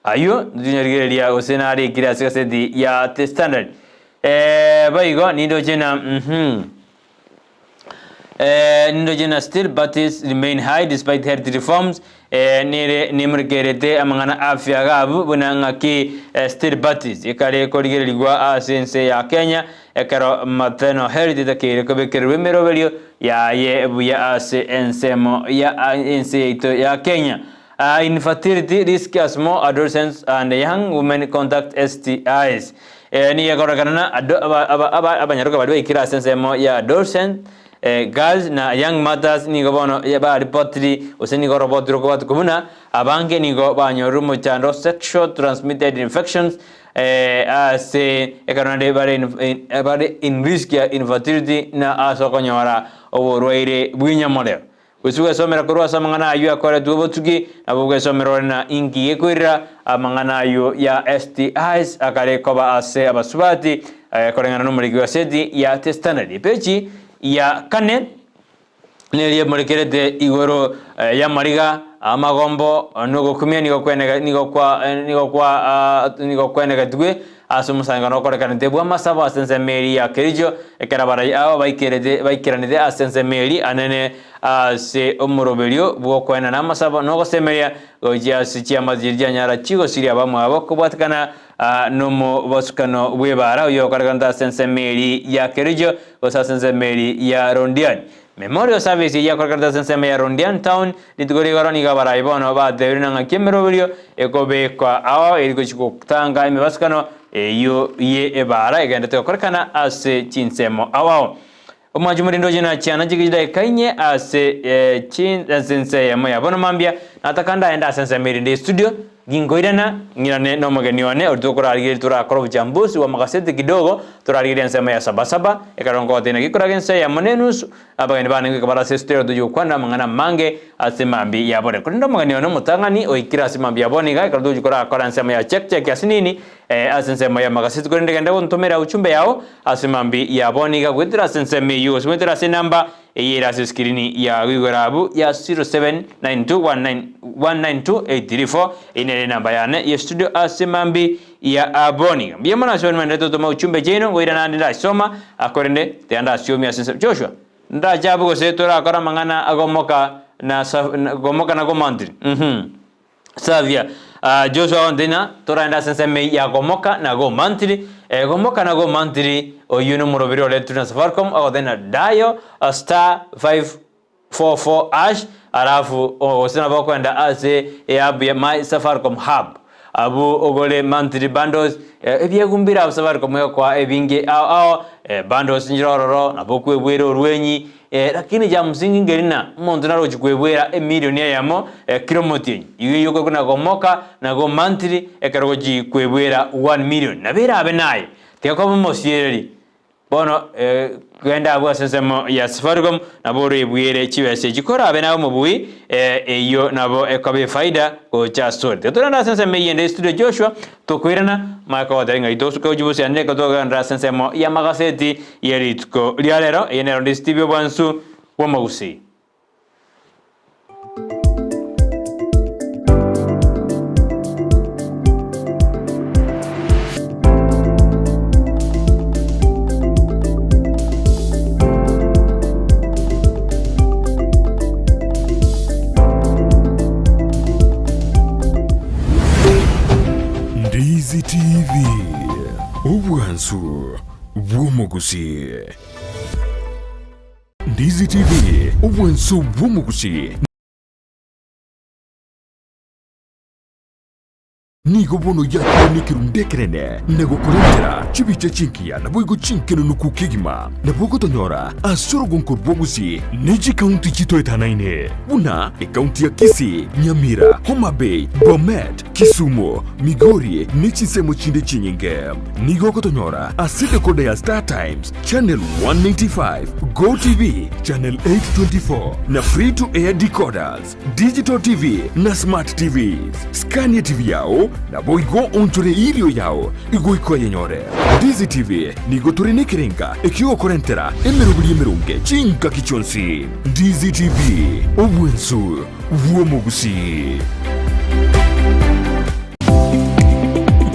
Ayio ntinyarigereria gose narikire ase egaseti ya The Standard. Eh, boigo nindoche na mhm. Eh, nindoche na still parties remain high despite health reforms. Eh, nere nimurekerete amang'ana afya gabu buna ng'aki eh, still parties ekare korigererigwa ase ense ya Kenya ekero maternal health etakeire kobekererwa emeroberio yaye buya ase ensemo ya ense yaito ya Kenya. Infertility risk as more adolescents and young women contact STIs. Nigo ekororekana na abanyaroka baria baikire ase ensemo ya adolescent girls na young mothers nigo bono baripotiri gose nigo oroboti rokobwatwa buna abange nigo banyorire omochando sexual transmitted infections ase ekero naende bare in risk ya infertility na ase okonyora oborwaire bw'enyamorero. Gose gwesomera korwa ase amang'ana ayio akoretwe obotuki, nabo gwesomera ore na inki gekoirera amang'ana ayio ya STIs akare koba ase abasubati, koreng'ana nomoriki w'eseti ya The Standard. Epeji ya kane neria emorekerete igoro y'amariga, amagombo, na ogokumia nigo kwenega nigo kwa nigo kwa nigo kwenegetigwe Ase omosangererekano okorekanete bw'amasabo ase ensemo eria ya Kericho, ekero abarai aba baikerete baikeranete ase ensemo eria anene ase omoroberio bw'okoenana amasabo na ogosemeria gochia ase chiamate chiria chianyara chigosiria abamwabo kobwatekana nomobosukano bw'ebaara oyio okorekanete ase ensemo eria ya Kericho gose ase ensemo eria ya Londiani. Memorial service eyio yakorekanete ase ensemo ya Londiani Town rituko rigoro nigo abarai bono batebire na ng'aki emeroberio ekobekwa ao eri gochia gotanga emebasukano eyio ye ebaara egenderete gokorekana ase chinsemo ao ao. Omwanchi omorende oche na chiana chike chidaeka inye ase ase ense eyemo ya bono mambia nataka ndaende ase ensemo erinde estudio Ginkoirana, ng'irane nomogeni one, oria tokorarigereria torakore obochambuzi bw'amagaseti kidogo, torarigereria ensemo ya Sabasaba, ekero ngoteina gikoraga ense eyemo na enusu, abageni bane goika bare ase esitero tochie gokwanera amang'ana amange ase mambia ya bore. Korende omogeni one omotang'ani oikire ase mambia ya bono iga, ekero togochia korakora ensemo ya check check asinini, ase ensemo y'amagaseti, korende genda gontomera uchumbe yao ase mambia ya bono iga goetera ase ensemo eyio gose goetera ase enamba Eye ere ase eskirini ya igoro abwo ya 0792192834. Eye nere enamba yane ye studio ase mambi ya aboni. Mbuya mono ase barimo totoma uchumbe chiaino ngoira nande ndasoma korende tiga ndasiomia ase ense. Joshua ndache abwo gose torakora amang'ana agomoka na gomoka na gomantiri. Uhum. Savia. Joshua agontebia ng'a toraende ase ensemo eyio ya Gomoka na Gomantiri. Gomoka na Gomantiri oyio nomoroberi oretirwe na Safaricom agotebia ng'a dial star 544 hash alafu gose nabo okoenda ase eapp ya my Safaricom hub abwo ogore monthly bundles ebiegwa mbire abwo Safaricom egokoa ebinge ao ao bundles nchire ororo nabo okwebwera orwenyi Lakini cha msingi nkeri na omonto narochi kwebwera emilioni eyemo kera omotienyi. Igo eyio okorokwa na gomoka na go monthly ekero ogochi kwebwera one million. Nabo erabe naye, tiga koba omosiereri. Bono genda abwo ase ensemo ya Safaricom nabo orebwere chibesa echi korabe naye omobui eyio nabo ekoba efaida gocha asore. Tiga torende ase ensemo eyio ende studio Joshua Tokoirana, maya kogotebia ng'a itosuke gochia bosio naende reka togenderere ase ensemo y'amagaseti ye rituko ria rero, eye nero Ndisi TV obwansu bw'omogusii. Ndizi TV, obwansu bw'omogusii. Ndizi TV, obwansu bw'omogusii. Nigo bono yakire nekerundu ekenene, na gokorentera chibicha chingiya naboigo chinkenenuku kegima. Nabo ogotonyora ase orogonko rwa Gusii ne chikaunti chitoetanaine, buna ekaunti ya Kisii, Nyamira, Homa Bay, Bomet, Kisumu, Migori ne chinsemo chinde chinyinge. Nigo ogotonyora ase decoder ya Star Times, Channel 195, Go TV, Channel 824 na Free to Air decoders. Digital TV na Smart TVs. Skania TV yao, naboigo onchore erio yao igoika oyenyore. Ndizi TV nigo tore nekerenga ekiogokorentera emeroberi emeronge chingaki chionsi. Ndizi TV, obwensu bw'omogusii.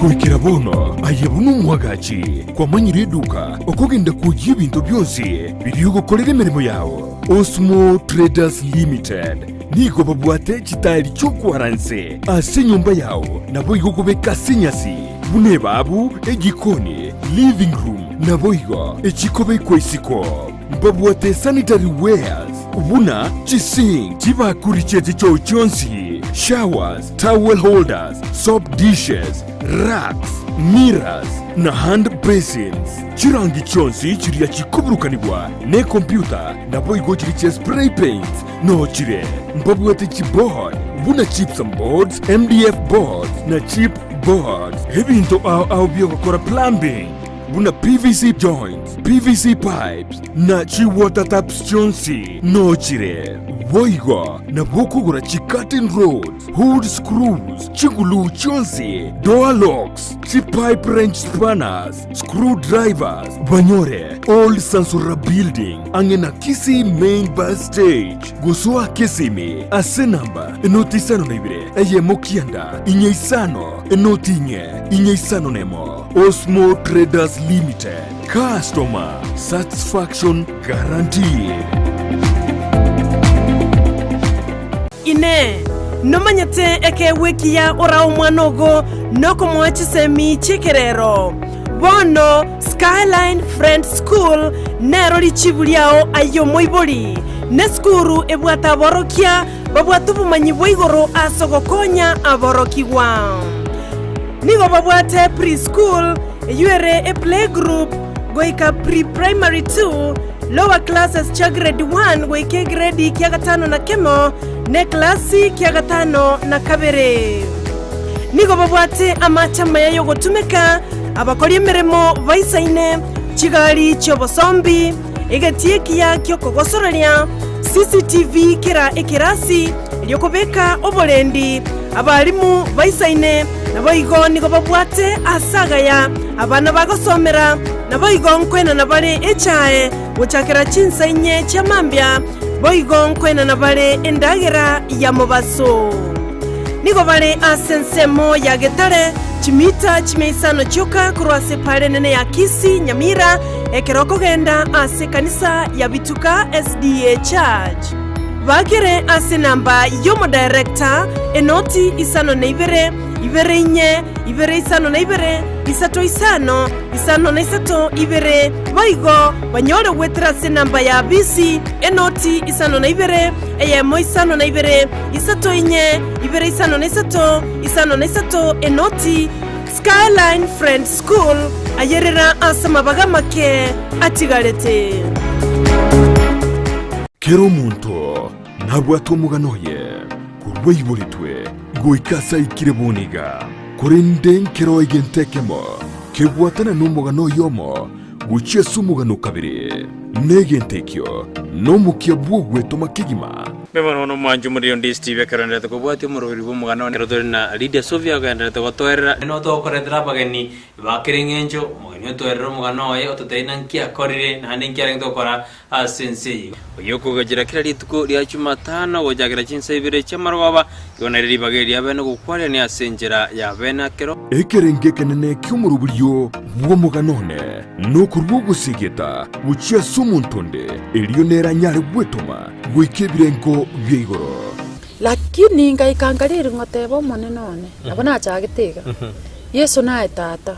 Goikera bono aye buna omwagachi kwamanyire eduka okogenda kwoyia ebinto bionsi biria ogokorera emeremo yao. Osmo Traders Limited nigo babwate chitaeri chi'okwara nse ase enyomba yao, naboigo kobeka ase enyasi, buna ebaabu, ejikoni, living room, naboigo echikobekwa isiko. Mbabwate sanitary wares buna chisink, chibakuri chie chichoo chionsi, showers, towel holders, soap dishes, racks, mirrors, na hand basins. Chirangi chionsi chiria chikoburukanigwa nekompyuta naboigo chiria chia spray paints noo chire. Mbabwate chiboard buna gypsum boards, MDF boards na chip boards. Ebinto ao ao biogokora plumbing buna PVC joints, PVC pipes na chi water taps chionsi noo chire. Boigo nabo okogora chi curtain rods, hood screws, chiguluu chionsi, door locks, chi pipe wrench spanners, Screw drivers banyore Old Sansura Building ang'e na Kisii Main Bus Stage gosoa Kisimi ase namba enoti isano na ibere eyemo kianda inye isano enoti inye inye isano na emo. Osmo Traders Limited, customer satisfaction guaranteed. Inee! Nomanyete ekeegwa ekiya orae omwana ogo nokomoa chisemi chi'ekerero? Bono Skyline Friends School nero richibu riao aye omoibori. Nesukuru ebwate aborokia babwate obomanyi bwa igoro ase ogokonya aborokigwa. Nigo babwate pre-school eyio ere eplaygroup goika pre-primary 2, lower classes chia grade 1 goika egredi kia gatano na kemo, na eklasi kia gatano na kabere. Nigo babwate amache amaya y'ogotumeka, abakori emeremo baisaine, chigari chi'obosombi, egetii ekiya gi'okogosoreria, CCTV kera ekerasi, erio kobeka oborendi, abalimu baisaine, naboigo nigo babwate aase agaya abana bagosomera, naboigo nkoenana bare echae gochakera chinsa inye chia mambia, boigo nkoenana bare endagera ya mobaso. Nigo bare ase ensemo ya Getare, chimita chimia isano chioka korwa ase epaara enene ya Kisii, Nyamira, ekero okogenda ase ekanisa ya Bituka SDA Church. Bakere ase enamba y'omodirector, enoti isano na ibere, ibere inye, ibere isano na ibere, isato isano, isano na isato, ibere, boigo banyore goetera ase enamba ya bisi, enoti isano na ibere, eyemo isano na ibere, isato inye, ibere isano na isato, isano na isato, enoti. Skyline Friends School, ayerera ase amabaga amake atigarete. Kera omonto nabwate omogano oye korwa aiboretwe goika ase aikire bono iga, korende nkero egento ekemo kebwatana nomogano oyomo gochia ase omogano o kabere, na egento ekio nomokia bw'ogwetoma kegima. Mbuya mono bono omwanchi omoriri onde Steve ekero oenderete kobwatia omoroberi bw'omogano one ekero tore na Lydia Sofia ogenderete gotoerera. Nigo togokoretera abageni ba kera eng'encho, omogeni otoerere omogano oye ototebie naki akorire naende nki arenge gokora ase ense eye. Oyio okogachera kera rituko ria Chumatano gochakera chinsa ibere chi'amarogoba, igo nere ribaga eri riabene gokwarerania ase enchera y'abene akero. Ekerengo ekenene ki'omoroberio bw'omogano one nokorua ogosegeta gochia ase omonto onde, erio nere anyare gwetoma goika ebirengo bia igoro. Lakini ngaika nkariri ngoteba Omonene one, nabo nachagete iga, Yeso naye tata.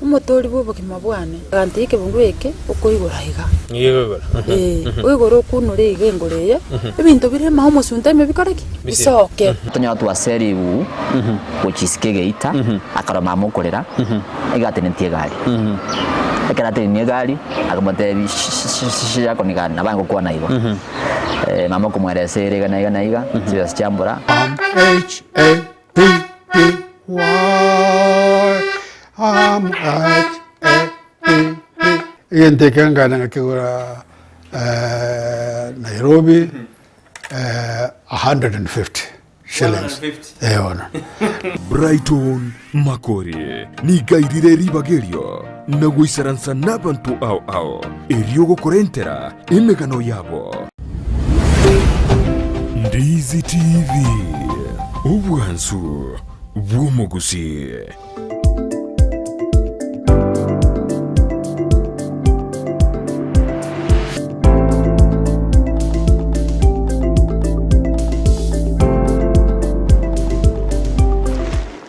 Omotoori bw'obogima bwane. Agantebia, Ekebungo eke okoigora iga. Ee, oigore okunore iga engoro eye, ebinto bire ime omosunte ime bikore ki? Bisoke. Tonyora twaseriwu gochia isiko egeita, akarora mama okorera, iga atenetie egari. Ekero atenenie egari, akamotebia shi yako ni gani? Nabo aye ngokwana igo. Mama okomoeresa ere iga na iga na iga, chibesa chiambora. M H A P P Y M H A P P. Egento eke nkagenda ngakegora Nairobi 150 shillings. Eh bono. Brighton Makori nigo airire ribaga erio na goisaransa nabanto ao ao, erio gokorentera emegano yabo. Ndizi TV, obwansu bw'omogusii.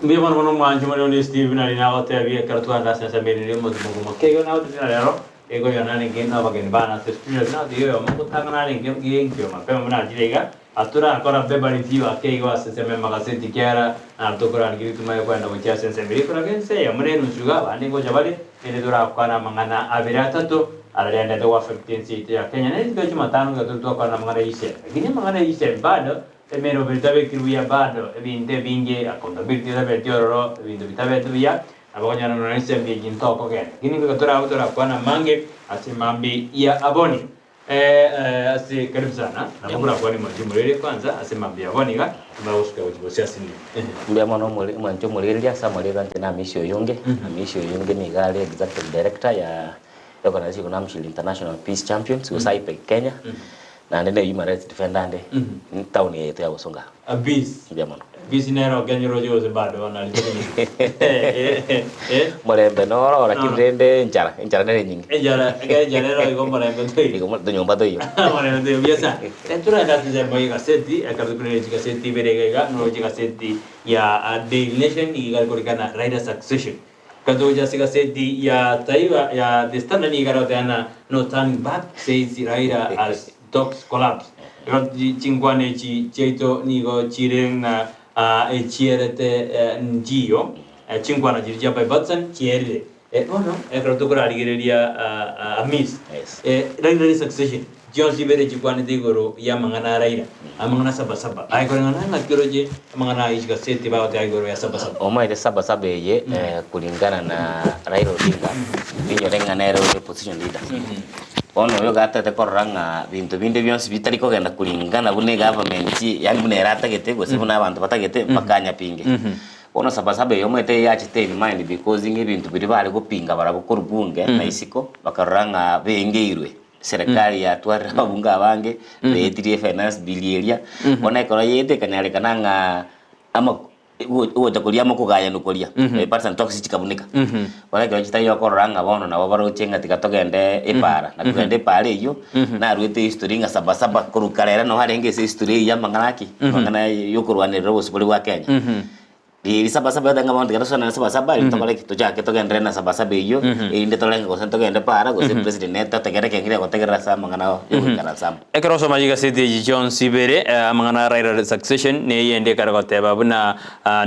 Mbuya mono mono omwanchi more onde Steve nari nagotebia ekero twagenda ase ensemo ere ere omotumo moke igo nagotebia ng'a rero Egonya narenge nabageni bane ase esukuru eria, natiga oyomo ngotang'ana arenge genkio mapema buna achire iga, atorakora Beverly View ake igo ase ensemo y'amagaseti kiara, naro tokorarigeria tumanye kwenda gochia ase ensemo eria ekoraga ense eyemo na enusu iga, abande ngocha bare, rende torakwana amang'ana abere atato ararendete go affect ense yaito ya Kenya. Ne rituko ria Jumatano nigo tore twakwana amang'ana ya ECM. Lakini amang'ana ya ECM bado emeroberi tabekiri buya bado ebinto ebinge accountability etabeti ororo, ebinto bitabeti buya, Nabo okonyora nonya nechiambi echi ntokogenda. Lakini nigo torabe torakwane amange ase mambi ya aboni. Ase karibu sana. Nabo korakwane mwanche omorwere kwanza ase mambi ya aboni iga, amanye gosuka gochia bosio ase nini. Mbuya mono omore omwanche omorigereria ase amarieta inche na Hamisi Oyunge. Hamisi Oyunge nigo are executive director ya organization eko Namshil International Peace Champions gose IPEC Kenya, naende ne human rights defender ande town eye yaito ya Bosongo. Peace. Mbuya mono. Peace nere okenyora oche gose bado bono aria tokomenya. Eh? Morembe noro lakini rende enchara, enchara nere enyinge. Enchara, ekero enchara ero igo omorembe toiyo. Igo tonyomba toiyo. Omorembe toiyo buya sana. Torende ase ensemo ya egaseti, ekero tokorire chigaseti ibere iga iga, noroche egaseti ya Daily Nation nigo igare korikana Raila Succession. Ekero togocha ase egaseti ya Taifa ya The Standard nigo igare goteba ng'a no turning back says Raila as Talks collapse. Igo chinkwana echi chiaito nigo chire ng'a echierete nchiyo, chinkwana chiria chia bipartisan chierire. Bono ekero tokorarigereria Amis, Raila resuccession, chionsi ibere chikwanete igoro y'amang'ana a Raila, amang'ana sabasaba. Aye koreng'ana ng'aki oroche amang'ana aya chigaseti bagoteba igoro ya sabasaba? Omaete sabasaba eye kulingana na Raila Odinga, ninyore ng'a nere ore opposition leader. Bono oyo gatete korora ng'a binto binde bionsi bitari kogenda kuringana buna egovernment yaani buna ere atagete gose buna abanto batagete mpaka anyapinge. Bono sabasaba eye omanyete yachete in mind because ng'a ebinto biria bare gopinga barabwo korwa bunge na isiko bakarora ng'a bengeirwe, serikali yatwarire ababunge abange, beetirie efinance bill eria, bono ekero yaetete ekanyarekana ng'a ama ogocha koria amo okogayana koria, bipartisan talks chikabuneka. Bono ekero chitaiyo okorora ng'a bono nabo baroche ng'a tiga togende epaara, na kogenda epaara eyio, naruete history ng'a sabasaba korwa kare ere noo arenge ase history eyio ya amang'ana aki, amang'ana ya okorwanerera obosibore bwa Kenya. Riria sabasaba yateba ng'a bono tiga tosoane na sabasaba erio tokore ki, tochake togenderere na sabasaba eyio, erinde torenge gose ntogende paara gose president nere totegere ekeng'e riagotegerera ase amang'ana ya ogoikaransa amo. Ekero osoma chigaseti echi chionsi ibere, amang'ana a Raila Succession na eyende ekare goteba buna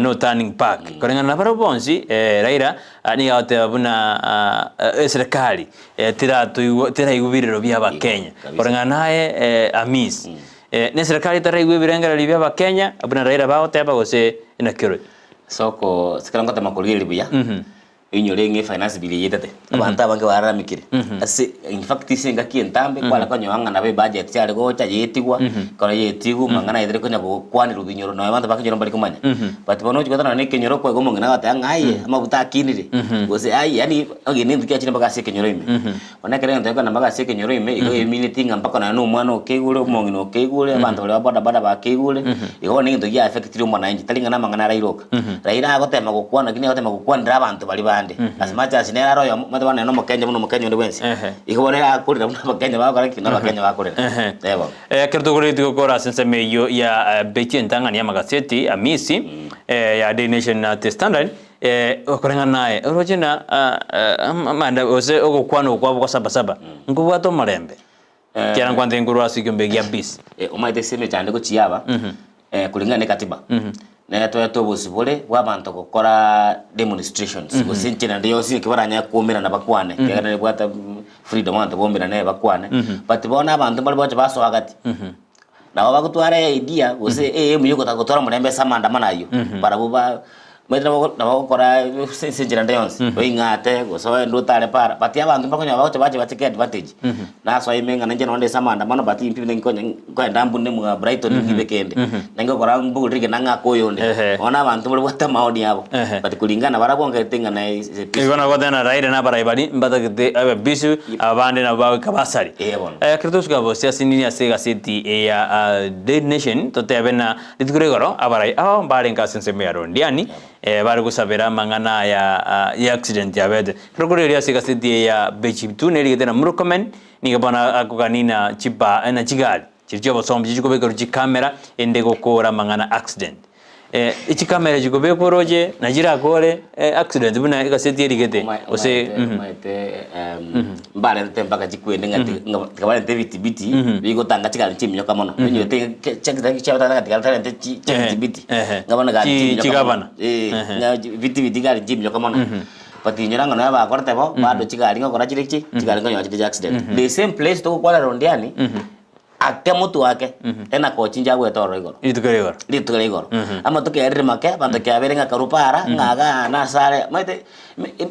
no turning back. Koreng'ana na barabwo bonsi, Raila nigo agoteba buna eserekari teratoigwa teraigwa birero bia abakenya. Koreng'ana naye Amis, ne eserekari etaraigwa ebirengererio bia abakenya buna Raila bagoteba gose naki oroche? Ase ekero ngotema korigereria buya, Oinyore ng'a efinance bill eye etete, abanto abange bararamekire ase in fact ase engaki entambe kware konyoa ng'a nabo ebudget yare gocha yetigwa, ekero yetigwa amang'ana aye tari konya gokwanerwa binyoro nonye abanto ba kenyoro mbari komanya. But bono ochia gotana na ekenyoro kwaigwa omong'ina agoteba ng'a aye amabuta akinire, gose aye yaani onye nento kiachire mpaka ase ekenyoro ime. Bono ekero egento gekogenda mpaka ase ekenyoro ime, igo emineti ng'a mpaka nonya na omwana okeigure, omong'ina okeigure, abanto baria ba boda boda bakeigure, igo bono egento gia affectire omwananchi, tari ng'a namang'ana a Raila oka. Raila agotema gokwana lakini agotema gokwanera abanto baria bande, as much as nere are oyomo, omanyete bono nere na omokenya buna omokenya onde bwensi, igo bono ere akorera buna abakenya bagokora ki? Buna abakenya bakorera. Eh bono. Ekero tokoretie gokora ase ensemo eyio ya bechi entang'ani y'amagaseti, Amisi, ya Daily Nation na The Standard, Okoreng'ana naye, oroche na amanda gose ogokwana okwabo kwa sabasaba, nkobwate omorembe, ekiagera nkwante nkorwa ase ekiombe gia peace. Omanyete ase emechando egochia aba, kulingana ne katiba, nere toete obosibore bwa abanto gokora demonstrations, gose enchera ende yonsi eke baranyare koumerana bakwane, ekiagera nebwate freedom abanto baumerane bakwane, but bono abanto mbare bagocha basoa gati. Nabo bagotwara eidea gose eaim ya ogotaka gotwara omorembe ase amaandamano ayio, barabwo ba omanyete nabo nabo bagokora ase ase enchera ende yonsi, oing'ate gose ogende otare para, but abanto mbakonyora bagocha bache batake advantage, nasoa ime ng'a ninche nonde ase amaandamano but intwe buna nkonya nkoenda mbune mwa Brighton ngibe kende, ningokora mbogore rigena ng'ake oyonde, bono abanto mbare bwate amaoni abo, but kulingana barabwo nkaete ng'a na is a peaceful. Igo nabo goteba na Raila na abarai baria mbatagete abe busy, abande nabo bagoika basari. Ee bono. Ekero togosuka bosi ase nini ase egaseti eye ya Daily Nation, totebe na rituko ria igoro abarai aba mbarenge ase ensemo ya Londiani, bare gosabera amang'ana aya ya accident yabete. Ekero kore ase egaseti eye ya Bechitu nerigete na Murkomen, nigo bono akogania na chiba na chigari chiria chiobosombi chichikobekerwa chikamera ende gokora amang'ana accident. Chikamera echi kobekwa oroche na chirakore accident buna egaseti erigete gose. Omanyete mbarentete mpaka chikwende ng'a ng'a tikabarente ebitibiti bigotanga chigari chiminyoka mono. Onyorete ng'a tiga tarente chibitibiti ng'a bono gari chiminyoka mono. Chigavana. Ng'a bitibiti gari chiminyoka mono. But inyora ng'a nonya bakorete bo, bado chigari ngokora chire ki? Chigari nkonyora chire chia accident. The same place togokwana Londiani. Ake motwe ake, ena kochincha agwete ororo igoro. Rituko ria igoro. Rituko ria igoro. Amatuko yarire make, abanto kiabeire ng'a karwa para, ng'a igaa nase are, omanyete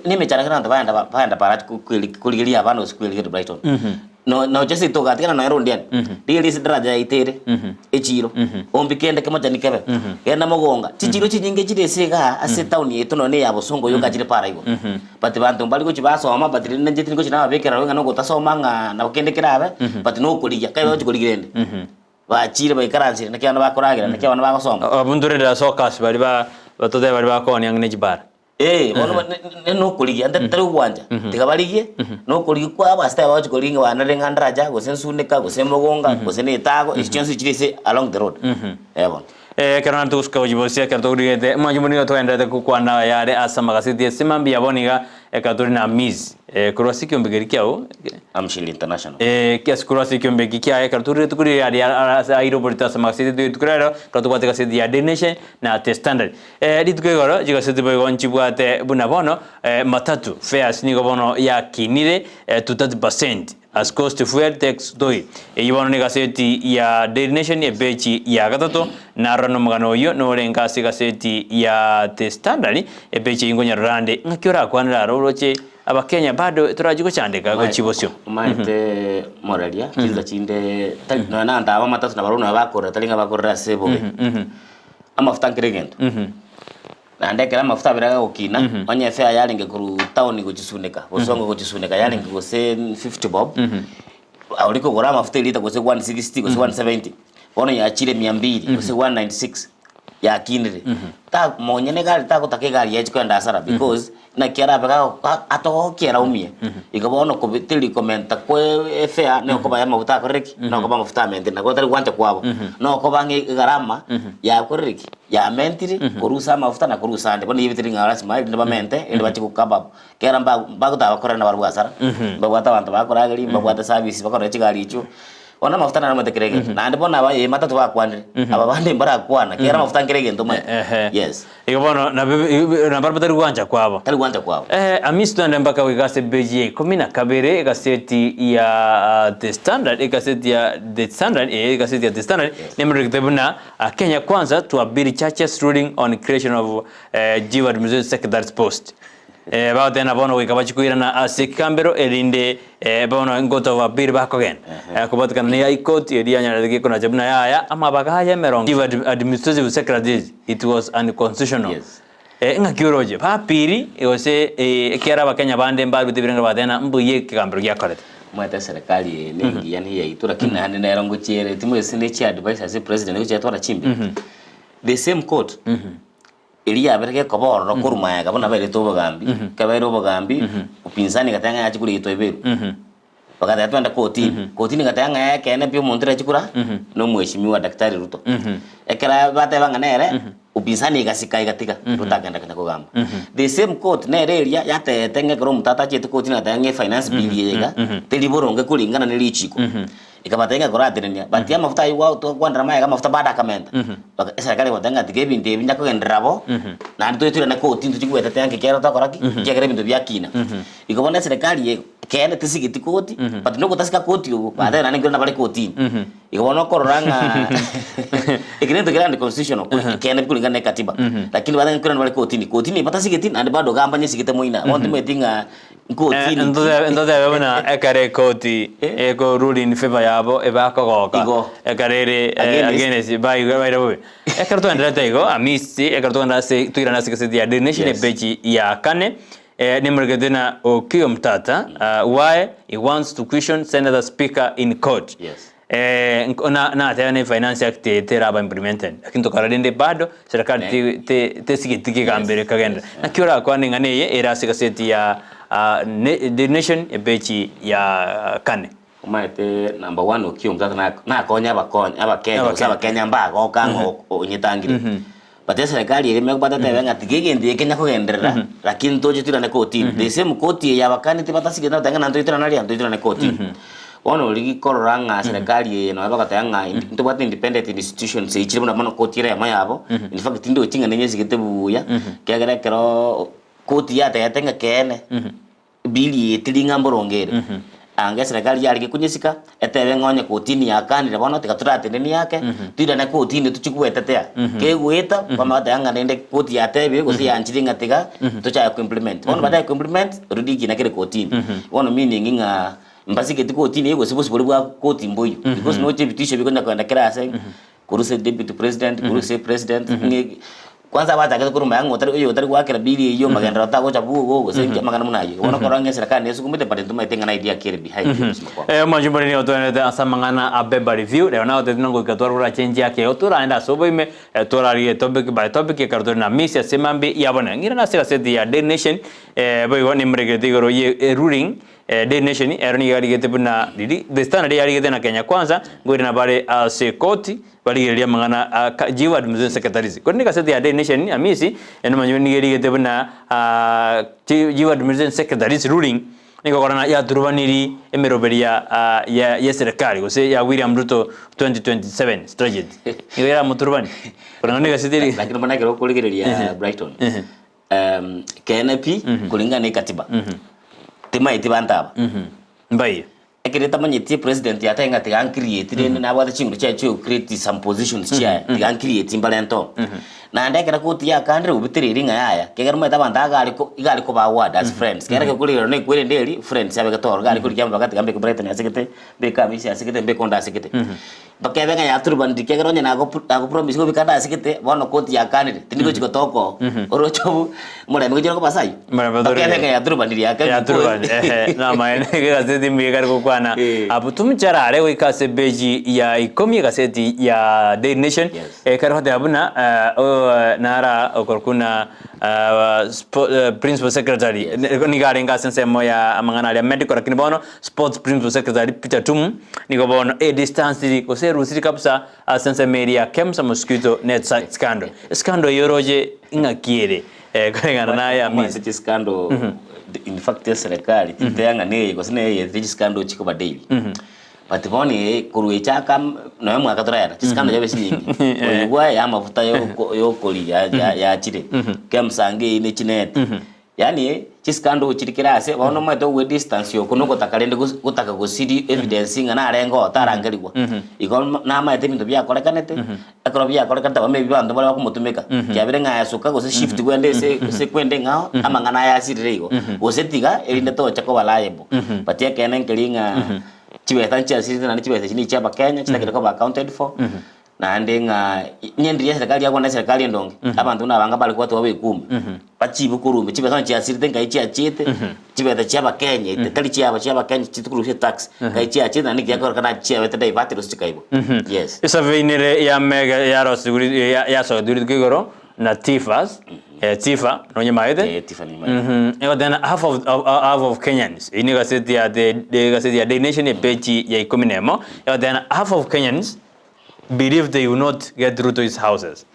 nemechando ekero abanto baenda baenda para korigereria abana gose kwerigereria Brighton. No noche ase togatigana nonya Londiani, rigereria ase daraja yaito ere, echiro, ombi kende kemochani kebe, genda mogonga, chichiro chinyinge chire ase igaa ase etown yaito nonya na eya Bosongo yoka chire para igoro. But banto mbari gochia basoma but rende inche tindi gochia nababekera roho ng'a nogotasoma ng'a nabo kende kerabe but nokorigia kaye bagochia korigia rende bachire baikaransire naki abana bakoragera naki abana bagosoma. Abwo ntorende ase okasi baria ba batotebe baria bakoonia ang'e ne chibara. Eh, bono ba- ne- ne- nokorigia ante tari ogwancha tiga barigie nokorigia kwabo ase tari bagochia korigia ng'a banere ng'a ndaraja gose nsuneka gose mogonga gose na etago echi chionsi chire ase along the road eh bono. Ekero naende togosuka gochia bosio ekero togorigete mwanche buna nigo twaenderete gokwana ayare ase amagaseti ase mambia bono iga ekero tore na Miss korwa ase ekiombe keria kiao Amshil International. Kiasi korwa ase ekiombe eki kiaye ekero tore rituko riria aria ase aire oborito ase amagaseti aito rituko riria rero ekero tobwate egaseti ya Daily Nation na The Standard. Rituko igoro chigaseti boigo nchibwate buna bono matatu fares nigo bono yakinire to 30%. As cost fuel takes toll. Eyio bono negaseti ya Daily Nation epeji ya gatato, narora nomogano oyio norenge ase egaseti ya The Standard epeji eyio nkonyarora ande. Ng'aki orakwanere aro oroche abakenya bado torachie gochandeka gochia bosio. Omanyete moraria chinsa chinde tari nonya na abanto aba amatatu nabarobwo nonya bakorera tari ng'a bakorera ase bobe. Amafuta nkere egento. Naende ekero amafuta abere agokina, onye efare yarenge korwa town gochia Suneka, Bosongo gochia Suneka yarenge gose 50 bob, ori kogora amafuta erita gose 160 gose 170, bono yachire mia mbili gose 196, yakinire. Ta monyene egari tagotaka egari yaye kogenda hasara because naki arabe gago atogokia araumie. Igo bono kobi teri komenta kwa efare nokoba ya amafuta akorire ki? Nokoba amafuta amentire nabo tari gwancha kwabo, nokoba ng'a egarama yakorire ki? Yamentire korusa amafuta na korusa ande. Bono eyio teri ng'a lasima erinde bamente erinde bachie gokaba abwo. Kera mba mbagotaka bakorere nabarabwo hasara, mbabwate abanto bakorageria, mbabwate service bakorere chigari echio. Bono amafuta naro omanyete kera egento. Naende bono aba ee matatu bakwanire, aba bande mbarakwana, kera amafuta nkere egento omanyete. Ehe. Yes. Igo bono nabe nabarabwo tari gwancha kwabo. Tari gwancha kwabo. Amisi twende mpaka goika ase epeji ya ikomi na kabere egaseti ya The Standard, egaseti ya The Standard, ee egaseti ya The Standard, nemerogete buna Kenya Kwanza to appeal churches ruling on creation of Chief Administrative Secretary's post. Bagoteba bono goika bachie koirana ase ekegambero erinde bono in court of appeal bakogenda. Kobatikana ne High Court eria yanyarete gekonacha buna yaya amabaga aya emerongo Chief Administrative Secretaries it was unconstitutional. Yes. Ng'aki oroche bapiri gose ekiara abakenya bande mbarwete ebirengo bagateba ng'a mbuya ekegambero giakorete. Omanyete eserekari eye ne engiya ne eyaito lakini naende nero ngochiere timanyeti ne chiadvice ase president gochiatwara chimbe. The same court eria yabere gekoba ororo korwa magega buna bairete obogambi, kabaire obogambi, upinzani egateba ng'a yachi korigia twaiberwe. Bagateba twende kotini, kotini egateba ng'a ekeene pi omonto orachi kura, na omweshimiwa Daktari Ruto. Ekero bateba ng'a nere. Upinzani egasika egatiga Ruto akagenda konya kogamba. The same court nere eria yatebete ng'a ekero omonto atachete kotini agateba ng'a efinance bill eye iga teri boronge kuringana ne richiko. Ekabatebia ng'a koratenenia but amafuta aywo gwa twakwanera magega amafuta bado akamenta. Baka eserekari egabatebia ng'a tiga ebinto ebi nyakogenderera bo naende toiturane kotini tochie kobwetetea nki ekiagera twakora ki? Ekiagera ebinto biakina. Igo bono eserekari eye ekeene tesigeti koti but nogotasika koti obwo batebe naende nkere nabare kotini. Igo bono okorora ng'a eke nento kere unconstitutional ekeene kulingana na ekatiba lakini barenge nkorende bare kotini, kotini batasigeti naende bado gamba nyesigete moina bono timanyeti ng'a nkotini ki. Ntotebe buna ekero ekoti eko rule in favor yabo ebakogoka Igo. ekero ere Against. against baigwe baire bobe. Ekero twaenderete igo Amisi ekero togenda ase toirane ase egaseti ya Daily Nation Yes. epeji ya kane Nemoregete na Okiya Omtata why he wants to question Senator Speaker in court. Yes. Eh, na nateba ne Finance Act eye teraba implemented lakini tokora rende bado serikali ti- ti- tesigeti kegambere Yes, kagenda yes, yeah. naki orakwane ng'a neye ere ase egaseti ya ah, ne- The Nation epeji ya kane. Omanyete number one Okiya Omtata na- nakonya abakonya abakenya gose Abakenya. abakenya mbagoka ng'a onyetangire. But eserekari ere emeko batatebe ng'a tiga egento eke kenya kogenderera, lakini toche toirane kotini. The same koti eye abakaneti batasigete bateba ng'a naende toitorane aria, ntoitorane kotini. Bono rigia korora ng'a serikali eye nonye bagoteba ng'a ntobwate independent institutions eyi chire buna bono koti ere eyemo yabo, in fact tindochi ng'a nenyesigete buya, ekiagera ekeroo koti yatebete ng'a keene. Bill eye teri ng'a mboronge ere. Anga eserekari yarenge konyesika, etebe ng'a onye kotini yakanire bono tiga toratenenie ake, toirane kotini tochie kwetetea. Kegoeta, bamanye goteba ng'a rende koti yatebire gose yanchire ng'a tiga tochake ko implement. Bono bachake ko implement, already ekina kere kotini. Bono meaning ng'a mbasigeti kotini eye gose bosio boria bwa koti mboiyo. Because noche ebitisho bikonya kogenda kera ase, korwa ase deputy president, korwa ase president, ng'a kwanza abachakete korwa maya ng'a otari oyo otari goakera bill eyio magenderero tagocha bugo gose inki amang'ana buna ayio. Bono okora ng'a eserekari nesukumete but ntomaete ng'a na idea ki ere behind ya obosima kwabo. Omochie omonene nigo twenderete ase amang'ana a Beba Review, rero nagotebie ng'a goika twarora change yake igo toraende ase oboime, torarigie topic by topic ekero tore na Misia ase mambia ya bono. Ng'irane ase egaseti ya Daily Nation, boigo nemorekerete igoro ye ruling Daily Nation ero nigo yarigete buna riria The Standard yarigete na Kenya Kwanza nkoirana bare ase ekoti barigererie amang'ana a ka Jiwa Administration Secretaries. Korende egaseti ya Daily Nation Amisi enomanyire nigo erigete buna Jiwa Administration Secretaries ruling nigo korana yaturubaniri emeroberi ya ya ya serikali gose ya William Ruto 2027 strategy. Nigo eramoturubani. Korende na egaseti eri Lakini bono ekero okorigereria Brighton, Ekeene pi, kulingana ne ekatiba, timaeti banto aba. Mbaye. Ekero etamanyeti president yatebire ng'a tiga ncreate rende nabwate chinguru chiaye chia gocreate some positions chiaye, tiga ncreate mbarente oo. Naende ekero koti yakandire obitereri ng'a yaya, ekiagera omanyete abanto aba iga are iga are koba award as friends, ekiagera ekero korigerera nekwerende eria, friends abegete ororo, iga are korigia amabega tiga mbeke Brighton ase gete, mbeke Amisi ase gete, mbeke onde ase gete. Bakebe ng'a yaturubanire ekiagera onye nago promise gobika ande ase gete, bono koti yakanire, tindi gochi gotoka oo. Oroche obwo, omorembe gochia koba ase ayio? Omorembe otorire. Bakebe ng'a yaturubanire ake Yaturubani, ehe, namaene egaseti mbuya ekare gokwana. Abwo tomochara are goika ase epeji ya ikomi egaseti ya Daily Nation, Yes. ekare goteba buna eh, nara okorokwa buna Principal Secretary, nigo arenge ase ensemo ya amang'ana aria medical, lakini bono Sports Principal Secretary Peter Tum nigo bono edistansiri gose erusiri kabisa ase ensemo eria ya Kemsa Mosquito Net Scandal. Escandal eyio oroche ing'aki ere koreng'ana naye Amisi? Omanyete chiscandal in fact eserekari titeba ng'a neye gose neye yetire chiscandal chikoba daily. But bono eye korwa echaka nonya omwaka torayera chiscandal chiabe chinyinge. Oigwa ya amafuta yoko yokoria yachire, Kemsa ange eyio ne chineti. Yaani chiscandal chiri kera ase, bono omanyete ogwe distance oko nogotaka rende gos gotaka gosiria evidence ng'a narenge oo tarangerigwa. Igo namaete ebinto biakorekanete, ekero biakorekanete aba maybe abanto mbare bakomotumeka, kiabere ng'a aye suka gose shift kwenda ase ase kwenda eng'ao, amang'ana aya asirire igo. Gose tiga erinde tocha koba liable. But ekeene nkeri ng'a chibesa nchiasirire naende chibesa echi nichia abakenya chitagete koba accounted for. Naende ng'a onye ndiria eserekari yakwana eserekari endonge, abanto buna abange bare kobwatwa babe ekume, bachibe korwa ime, chibesa onye chiasirete nkai chiachete, chibesa chia abakenya ete tari chiabo chia abakenya chitukorwa ase etax, nkai chiachete naende ekiakorekana chiabete diverted gose chikaibwa. Yes. Esurvey nere yamega yarosigwe yasogetwe rituko igoro na Tifas, Tifa nonyemaete? Eh, Tifa ninyemaete. Egoteba half of, half of Kenyans, eyio ne egaseti ya the egaseti ya Daily Nation epeji ya ikomi na emo, egoteba half of Kenyans believe they will not get Ruto's houses.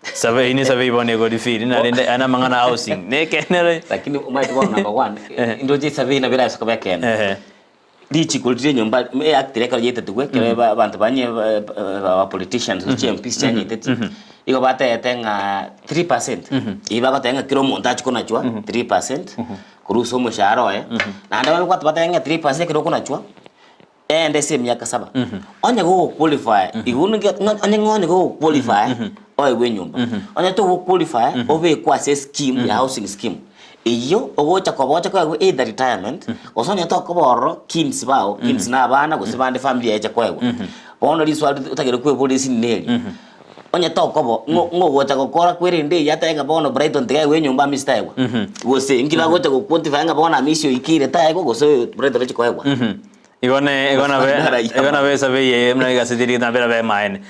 Survey ni survey bono egorifiri narende aya namang'ana a housing nekenere. Lakini omanyete bono number one, ndoche esurvey nabo erase koba ekeene. Ehe. Richiko riria enyomba eact ekero yaetetigwe ekero ba- abanto banye ba politicians gose chi MPs chianyetetie, igo batebete ng'a 3%, eywo bagoteba ng'a kera omonto achie konachwa 3% korwa ase omoshahara oye, naende babwate batebe ng'a 3% ekero okonachwa, Eende ase emiaka saba. Onye gogoqualify, igo nigo ng'a onye ng'a onye gogoqualify, oegwe enyomba. Onye togoqualify, obekwe ase escheme ya housing scheme. Eyio ogocha koba oche koegwa either retirement, gose onye tokoba ororo, kins bao, kins na abana gose bande family yaye eche koegwa. Bono riswali otagere kweboria ase neri, onye tokoba, ng'o ng'o ogocha gokora kwerende eyio atebe ng'a bono Brighton tiga aegwe enyomba Amisi taegwa? Gose inki bagocha goquantify ng'a bono Amisi oikeire taegwa gose oyo Brighton ochi koegwa? Igo ne igo nabe igo nabe esabe eye buna egaseti riria nabe erabe emaene.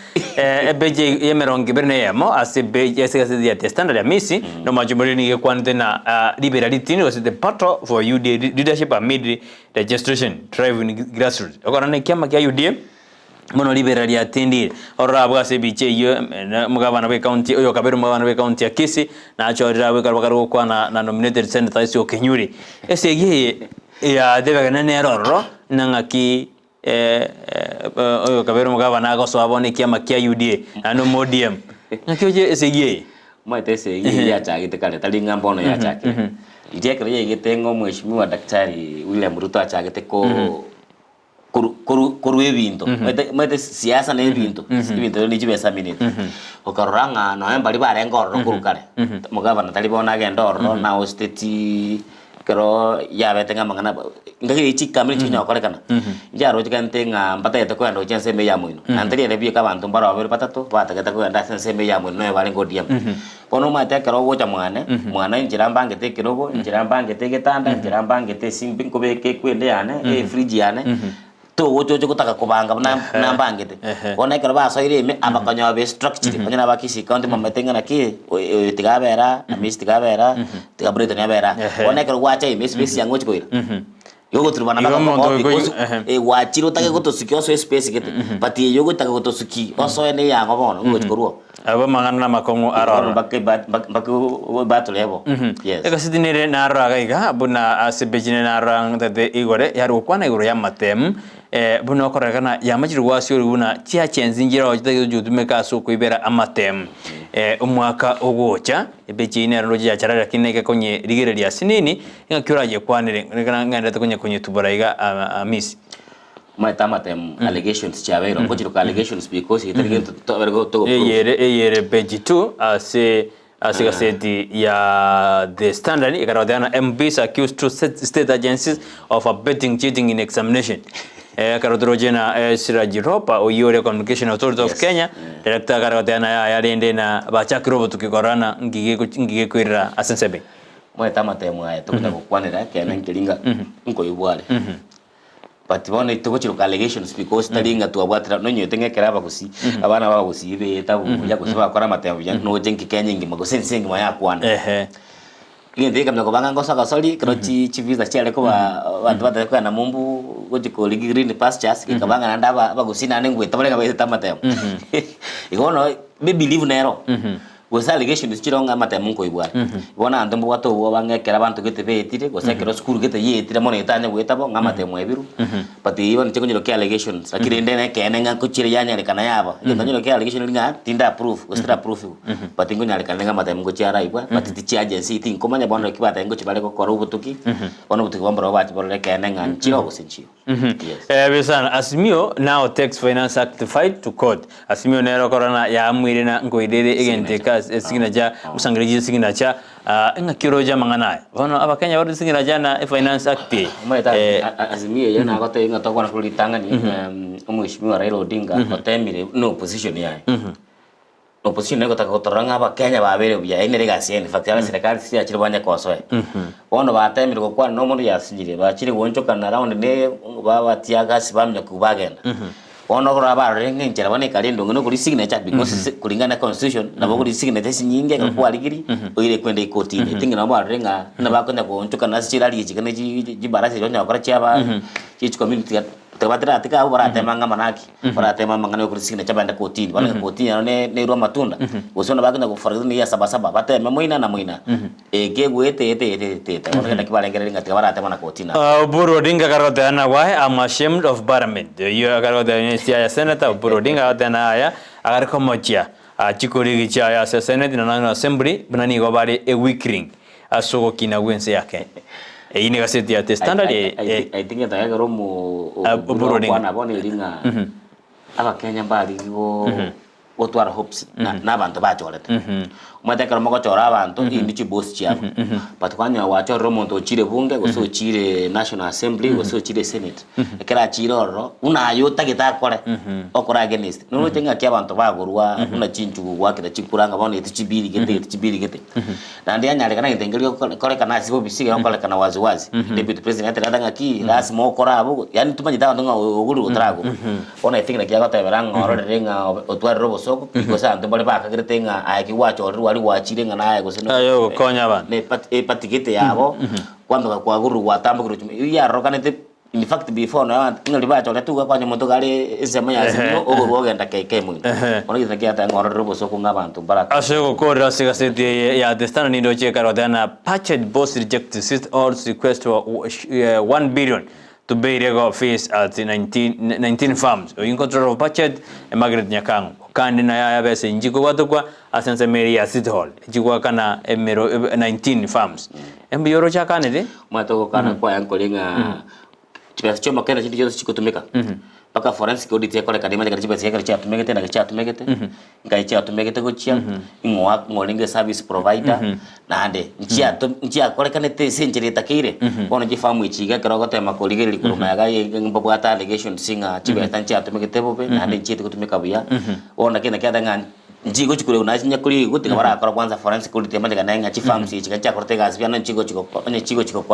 Epeji ya emerongo ebere na eyemo ase epeji ase egaseti ya The Standard ya Misi, nomoacho moriri nigo ekwanete na ribera ritindi gose the battle for UDA leadership amid registration drive in grassroots. Okora na ekiama kia UDA mono ribera riatindire. Orore abwo ase ebicha eyio omogabana bwe county oyo okabere omogabana bwe county ya Kisii nachorire abwo ekero bakare gokwana na nominated senator Isaac Okenyuri. Esegi eye Yatebekana nere ororo, ng'a ng'aki oyo kabere omogabana agosoa bono ekiama kia UDA, naende omo ODM. Ng'aki oche esegi eye? Omanyete esegi eye yachagete kare, tari ng'a mbono yachakire. Riria ekero yaigete ng'a omweshimiwa Daktari William Ruto achagete ko koru koru korwa ebinto, omanyete omanyete siasa na ebinto, ebinto ebio ne chibesa mineti. Okarora ng'a nonye mbaria barenge ororo korwa kare, omogabana tari bono agende ororo na hosteti ekero yabete ng'a amang'ana ngaki eye chikamera chikonya gokorekana, nchiarochekanete ng'a mbatagete kogenda gochia ensemo eye ya moino. Naende tari ere bieka abanto mbaro babere batato, batagete kogenda ase ensemo eye ya moino noyo barenge ODM. Bono omanyete ekero ogocha mwane, mwane inchera mbangete ekerogo, inchera mbangete egetanda, inchera mbangete esimbi nkobeka ekwende yane, efridge yane, togocha oche gotaka kobanga buna buna mbangete. Bono ekero basoire ime, abakonyora be structure, onye na aba Kisii County momanyete ng'a naki, oyo oyo tiga abere aa, Hamisi tiga abere aa, tiga Brighton abere aa. Bono ekero gwacha ime espace yango ochi koira, igo ogoturubana Igo mpaka omonto okoba okoigwa- because ehe. eh, gwachire otage gotosukia osoe espace gete, but eywo ogotaka gotosuki osoe na eyang'o bono, nigo ogochi korwa oo. Abwo amang'ana namakong'u Bono aroro. mpaka eba- mpaka mpaka ebattle ebo. Yes. Egaseti nere narora iga iga buna ase epeji nere narora ntete igore yare gokwana igoro y'amatemu buna okorekana yamachire gwasiorigwa buna chiachensi nchireo chitagete gochi gotumeka ase okoibera amatemu omwaka ogocha. Epeji eyio nero ndoche yacharare lakini neke konyerigereria asinini ng'aki orayekwanere ekero ng'enderete konya konyetubora iga Amisi. Omanyete amatemu allegations chiabeire okochiroka allegations because etari gento tobere go togo prove. Eyere eyere page 2 ase ase egaseti ya The Standard ekero goteba ng'a MPs accuse two state agencies of abetting cheating in examination. Eh, ekero toroche na eh, Siraji Ropa oyio ore Communication Authority of Yes. Kenya director akare goteba na yaya rende na bachakire obotuki korora na ngige ngige koirera ase ensemo eye. Omanyete amatemu aya tokonya gokwanera ekeene nkeri ng'a nkoigwa are. But bono togochiroka allegations because tari ng'a twabwatera nonywete ng'a ekero abagusii abana ba abagusii beeta buya gose bakora amatemo buya noche nki Kenya engima gose ense engima yakwana. Ehe. Egento gekamanya koba ng'a ngosoka sori ekero chi chivisa chiare koba abanto batari kogenda mumbu gochi korigia green pastures gekaba ng'a naende aba abagusii naende ngoeta bare ng'a baetete amatemo. Igo bono believe nero. Gose allegations chire ng'a amatemo nkoigwa are. Bono abanto mbabwate obwoba ng'a ekero abanto gete baetire, gose ekero esukuru gete yaetire mono etanya goeta bo, ng'a amatemo aebirwe. But eyio bono inche nkonyerokia allegations, lakini rende nekeene ng'a nkochire yanyarekana yaba. Egento nkonyerokia allegation eri ng'a tinda proof, gose tira proof igo. But nkonyarekana ng'a amatemo ngochia araigwa, but tichi agency tinkomanya bono naki batebia ngochia bare gokora obotuki, bono obotuki bwa mbarabwo bache barore ekeene ng'a nchire oo gose nchiyo. Yes. Eh, besana Azimio now takes Finance Act fight to court. Azimio nero korona yaamuire na nkoirere egento eke ase esignature gosangereria chisignature ah, eng'aki oroche amang'ana aya. Bono abakenya barure signature na efinance act eye. Omanyete Eh, Azimio eye nagotebia ng'a tokwana korwa ritang'ani, omweshimiwa Raila Odinga otemire na opposition yaye. Opposition nere gotaka gotorora ng'a abakenya babeire buya, eyio nere egasi yaye in fact ara serikali tichiachire banye kosoe. Bono batemire gokwana na omonto yasinyire, bachire goonchokana round ne babatia gasi bamanya kobua bagenda. Bono okorora barorire ng'a enchera bono ekare endonge na okori signature because ase kulingana na constitution nabo okori signature chinyinge ekero kwarigirie oire kwenda ekotini. Etingi nabo barorire ng'a buna bakonya goonchokana ase chirally echi kende chi chibarasa echi banyara gokora chiaba chia chicommunity. Tiga batiratika abwo baratema ng'a amanaki, baratema amang'ana ya okorisia signature baende kotini, barenge kotini aro ne nerwa amatunda, gose buna bakonya goforesa nigo ya sabasaba, bateme moina na moina, eke egoeta ete ete ete ete, bono naki barengereria ng'a tiga baratema na kotini abwo. Oburu Odinga akarotera na why I'm ashamed of parliament. Oyio akarotera ne Siaya Senator Oburu Odinga akarotera na aya agare komochia chikorigi chiaye ase Senate na National Assembly buna nigo bare a weakling ase ogokina gw'ense ya Kenya. Eyio ne gaseti ya The Standard I, I, I, I think etagekero omo Oburu Odinga. okwana bono eri ng'a abakenya mbarigi go gotwara hopes na na abanto bachorete. Omanyete ekero mogochora abanto indi chibosi chiabo but kwanyora gwachorire omonto ochire bunge gose ochire national assembly gose ochire senate ekero achire ororo buna aye otagete akore okore against noroche ng'aki abanto bagorwa buna chinchugu goakera chikura ng'a bono eti chibiri gete eti chibiri gete. Naende yanyarekana egento enkeri gekorekana ase obisi gegokorekana wazi wazi. Deputy president ateba ng'aki lasima okore abwo, yaani tomanyete abanto ng'a ogure otaragure. Bono I think naki agotebera ng'a ororere ng'a otwarire obosooku gose abanto mbare bakagerete ng'a aye ki gwachorirwe aria gwachire ng'a naye gose Aye ogokonya abanto. ne epati epati gete yabo, kwamboka kwagurwa gwatambokirwe chimo eywo yarorekanete In fact before nonya abanto ng'a riria bachoretwe iga kwanya omonto iga are ensemo ya Azimio ogorwa ogenda KK moino. Bono egento kiateba ng'a ororere obosooku ng'a abanto mbaratoke. Ase ogokorera ase egaseti eye ya The Standard nindoche ekarotera na Purchase boss rejects City Hall's request for 1 billion to pay legal fees at 19, 19 firms. Oyio controller of Purchase Margaret Nyakang'o. Kandi naye aya besa inchi kobwatokwa ase ensemo eria ya City Hall echigwakana emero 19 firms. Embuya oroche akanete. Omanyete ogokana kwaye nkore ng'a chibesa chia omokenya chinde chionsi chigotumeka, mpaka forensic audit ekorekana emanye ekero chibesa ekero chiatumegete naki chiatumegete, nkai chiatumegete gochia, ing'o oa ng'o orenge service provider, naende nchiato nchiakorekanete ase enchera etakeire. Bono chifamu echi iga ekero ogotema korigereria korwa magega iga mbabwate allegations ng'a chibesa nchiatumegete bobe, naende nchieti gotumeka buya, bono naki naki ng'a Nchigochi korwa naye chinya koriigwa, tiga barakora kwanza forensic audit emanyekane ng'a chifarms echi chiakorete egasi buya nonye chigochi gokora onye chigochi gokora.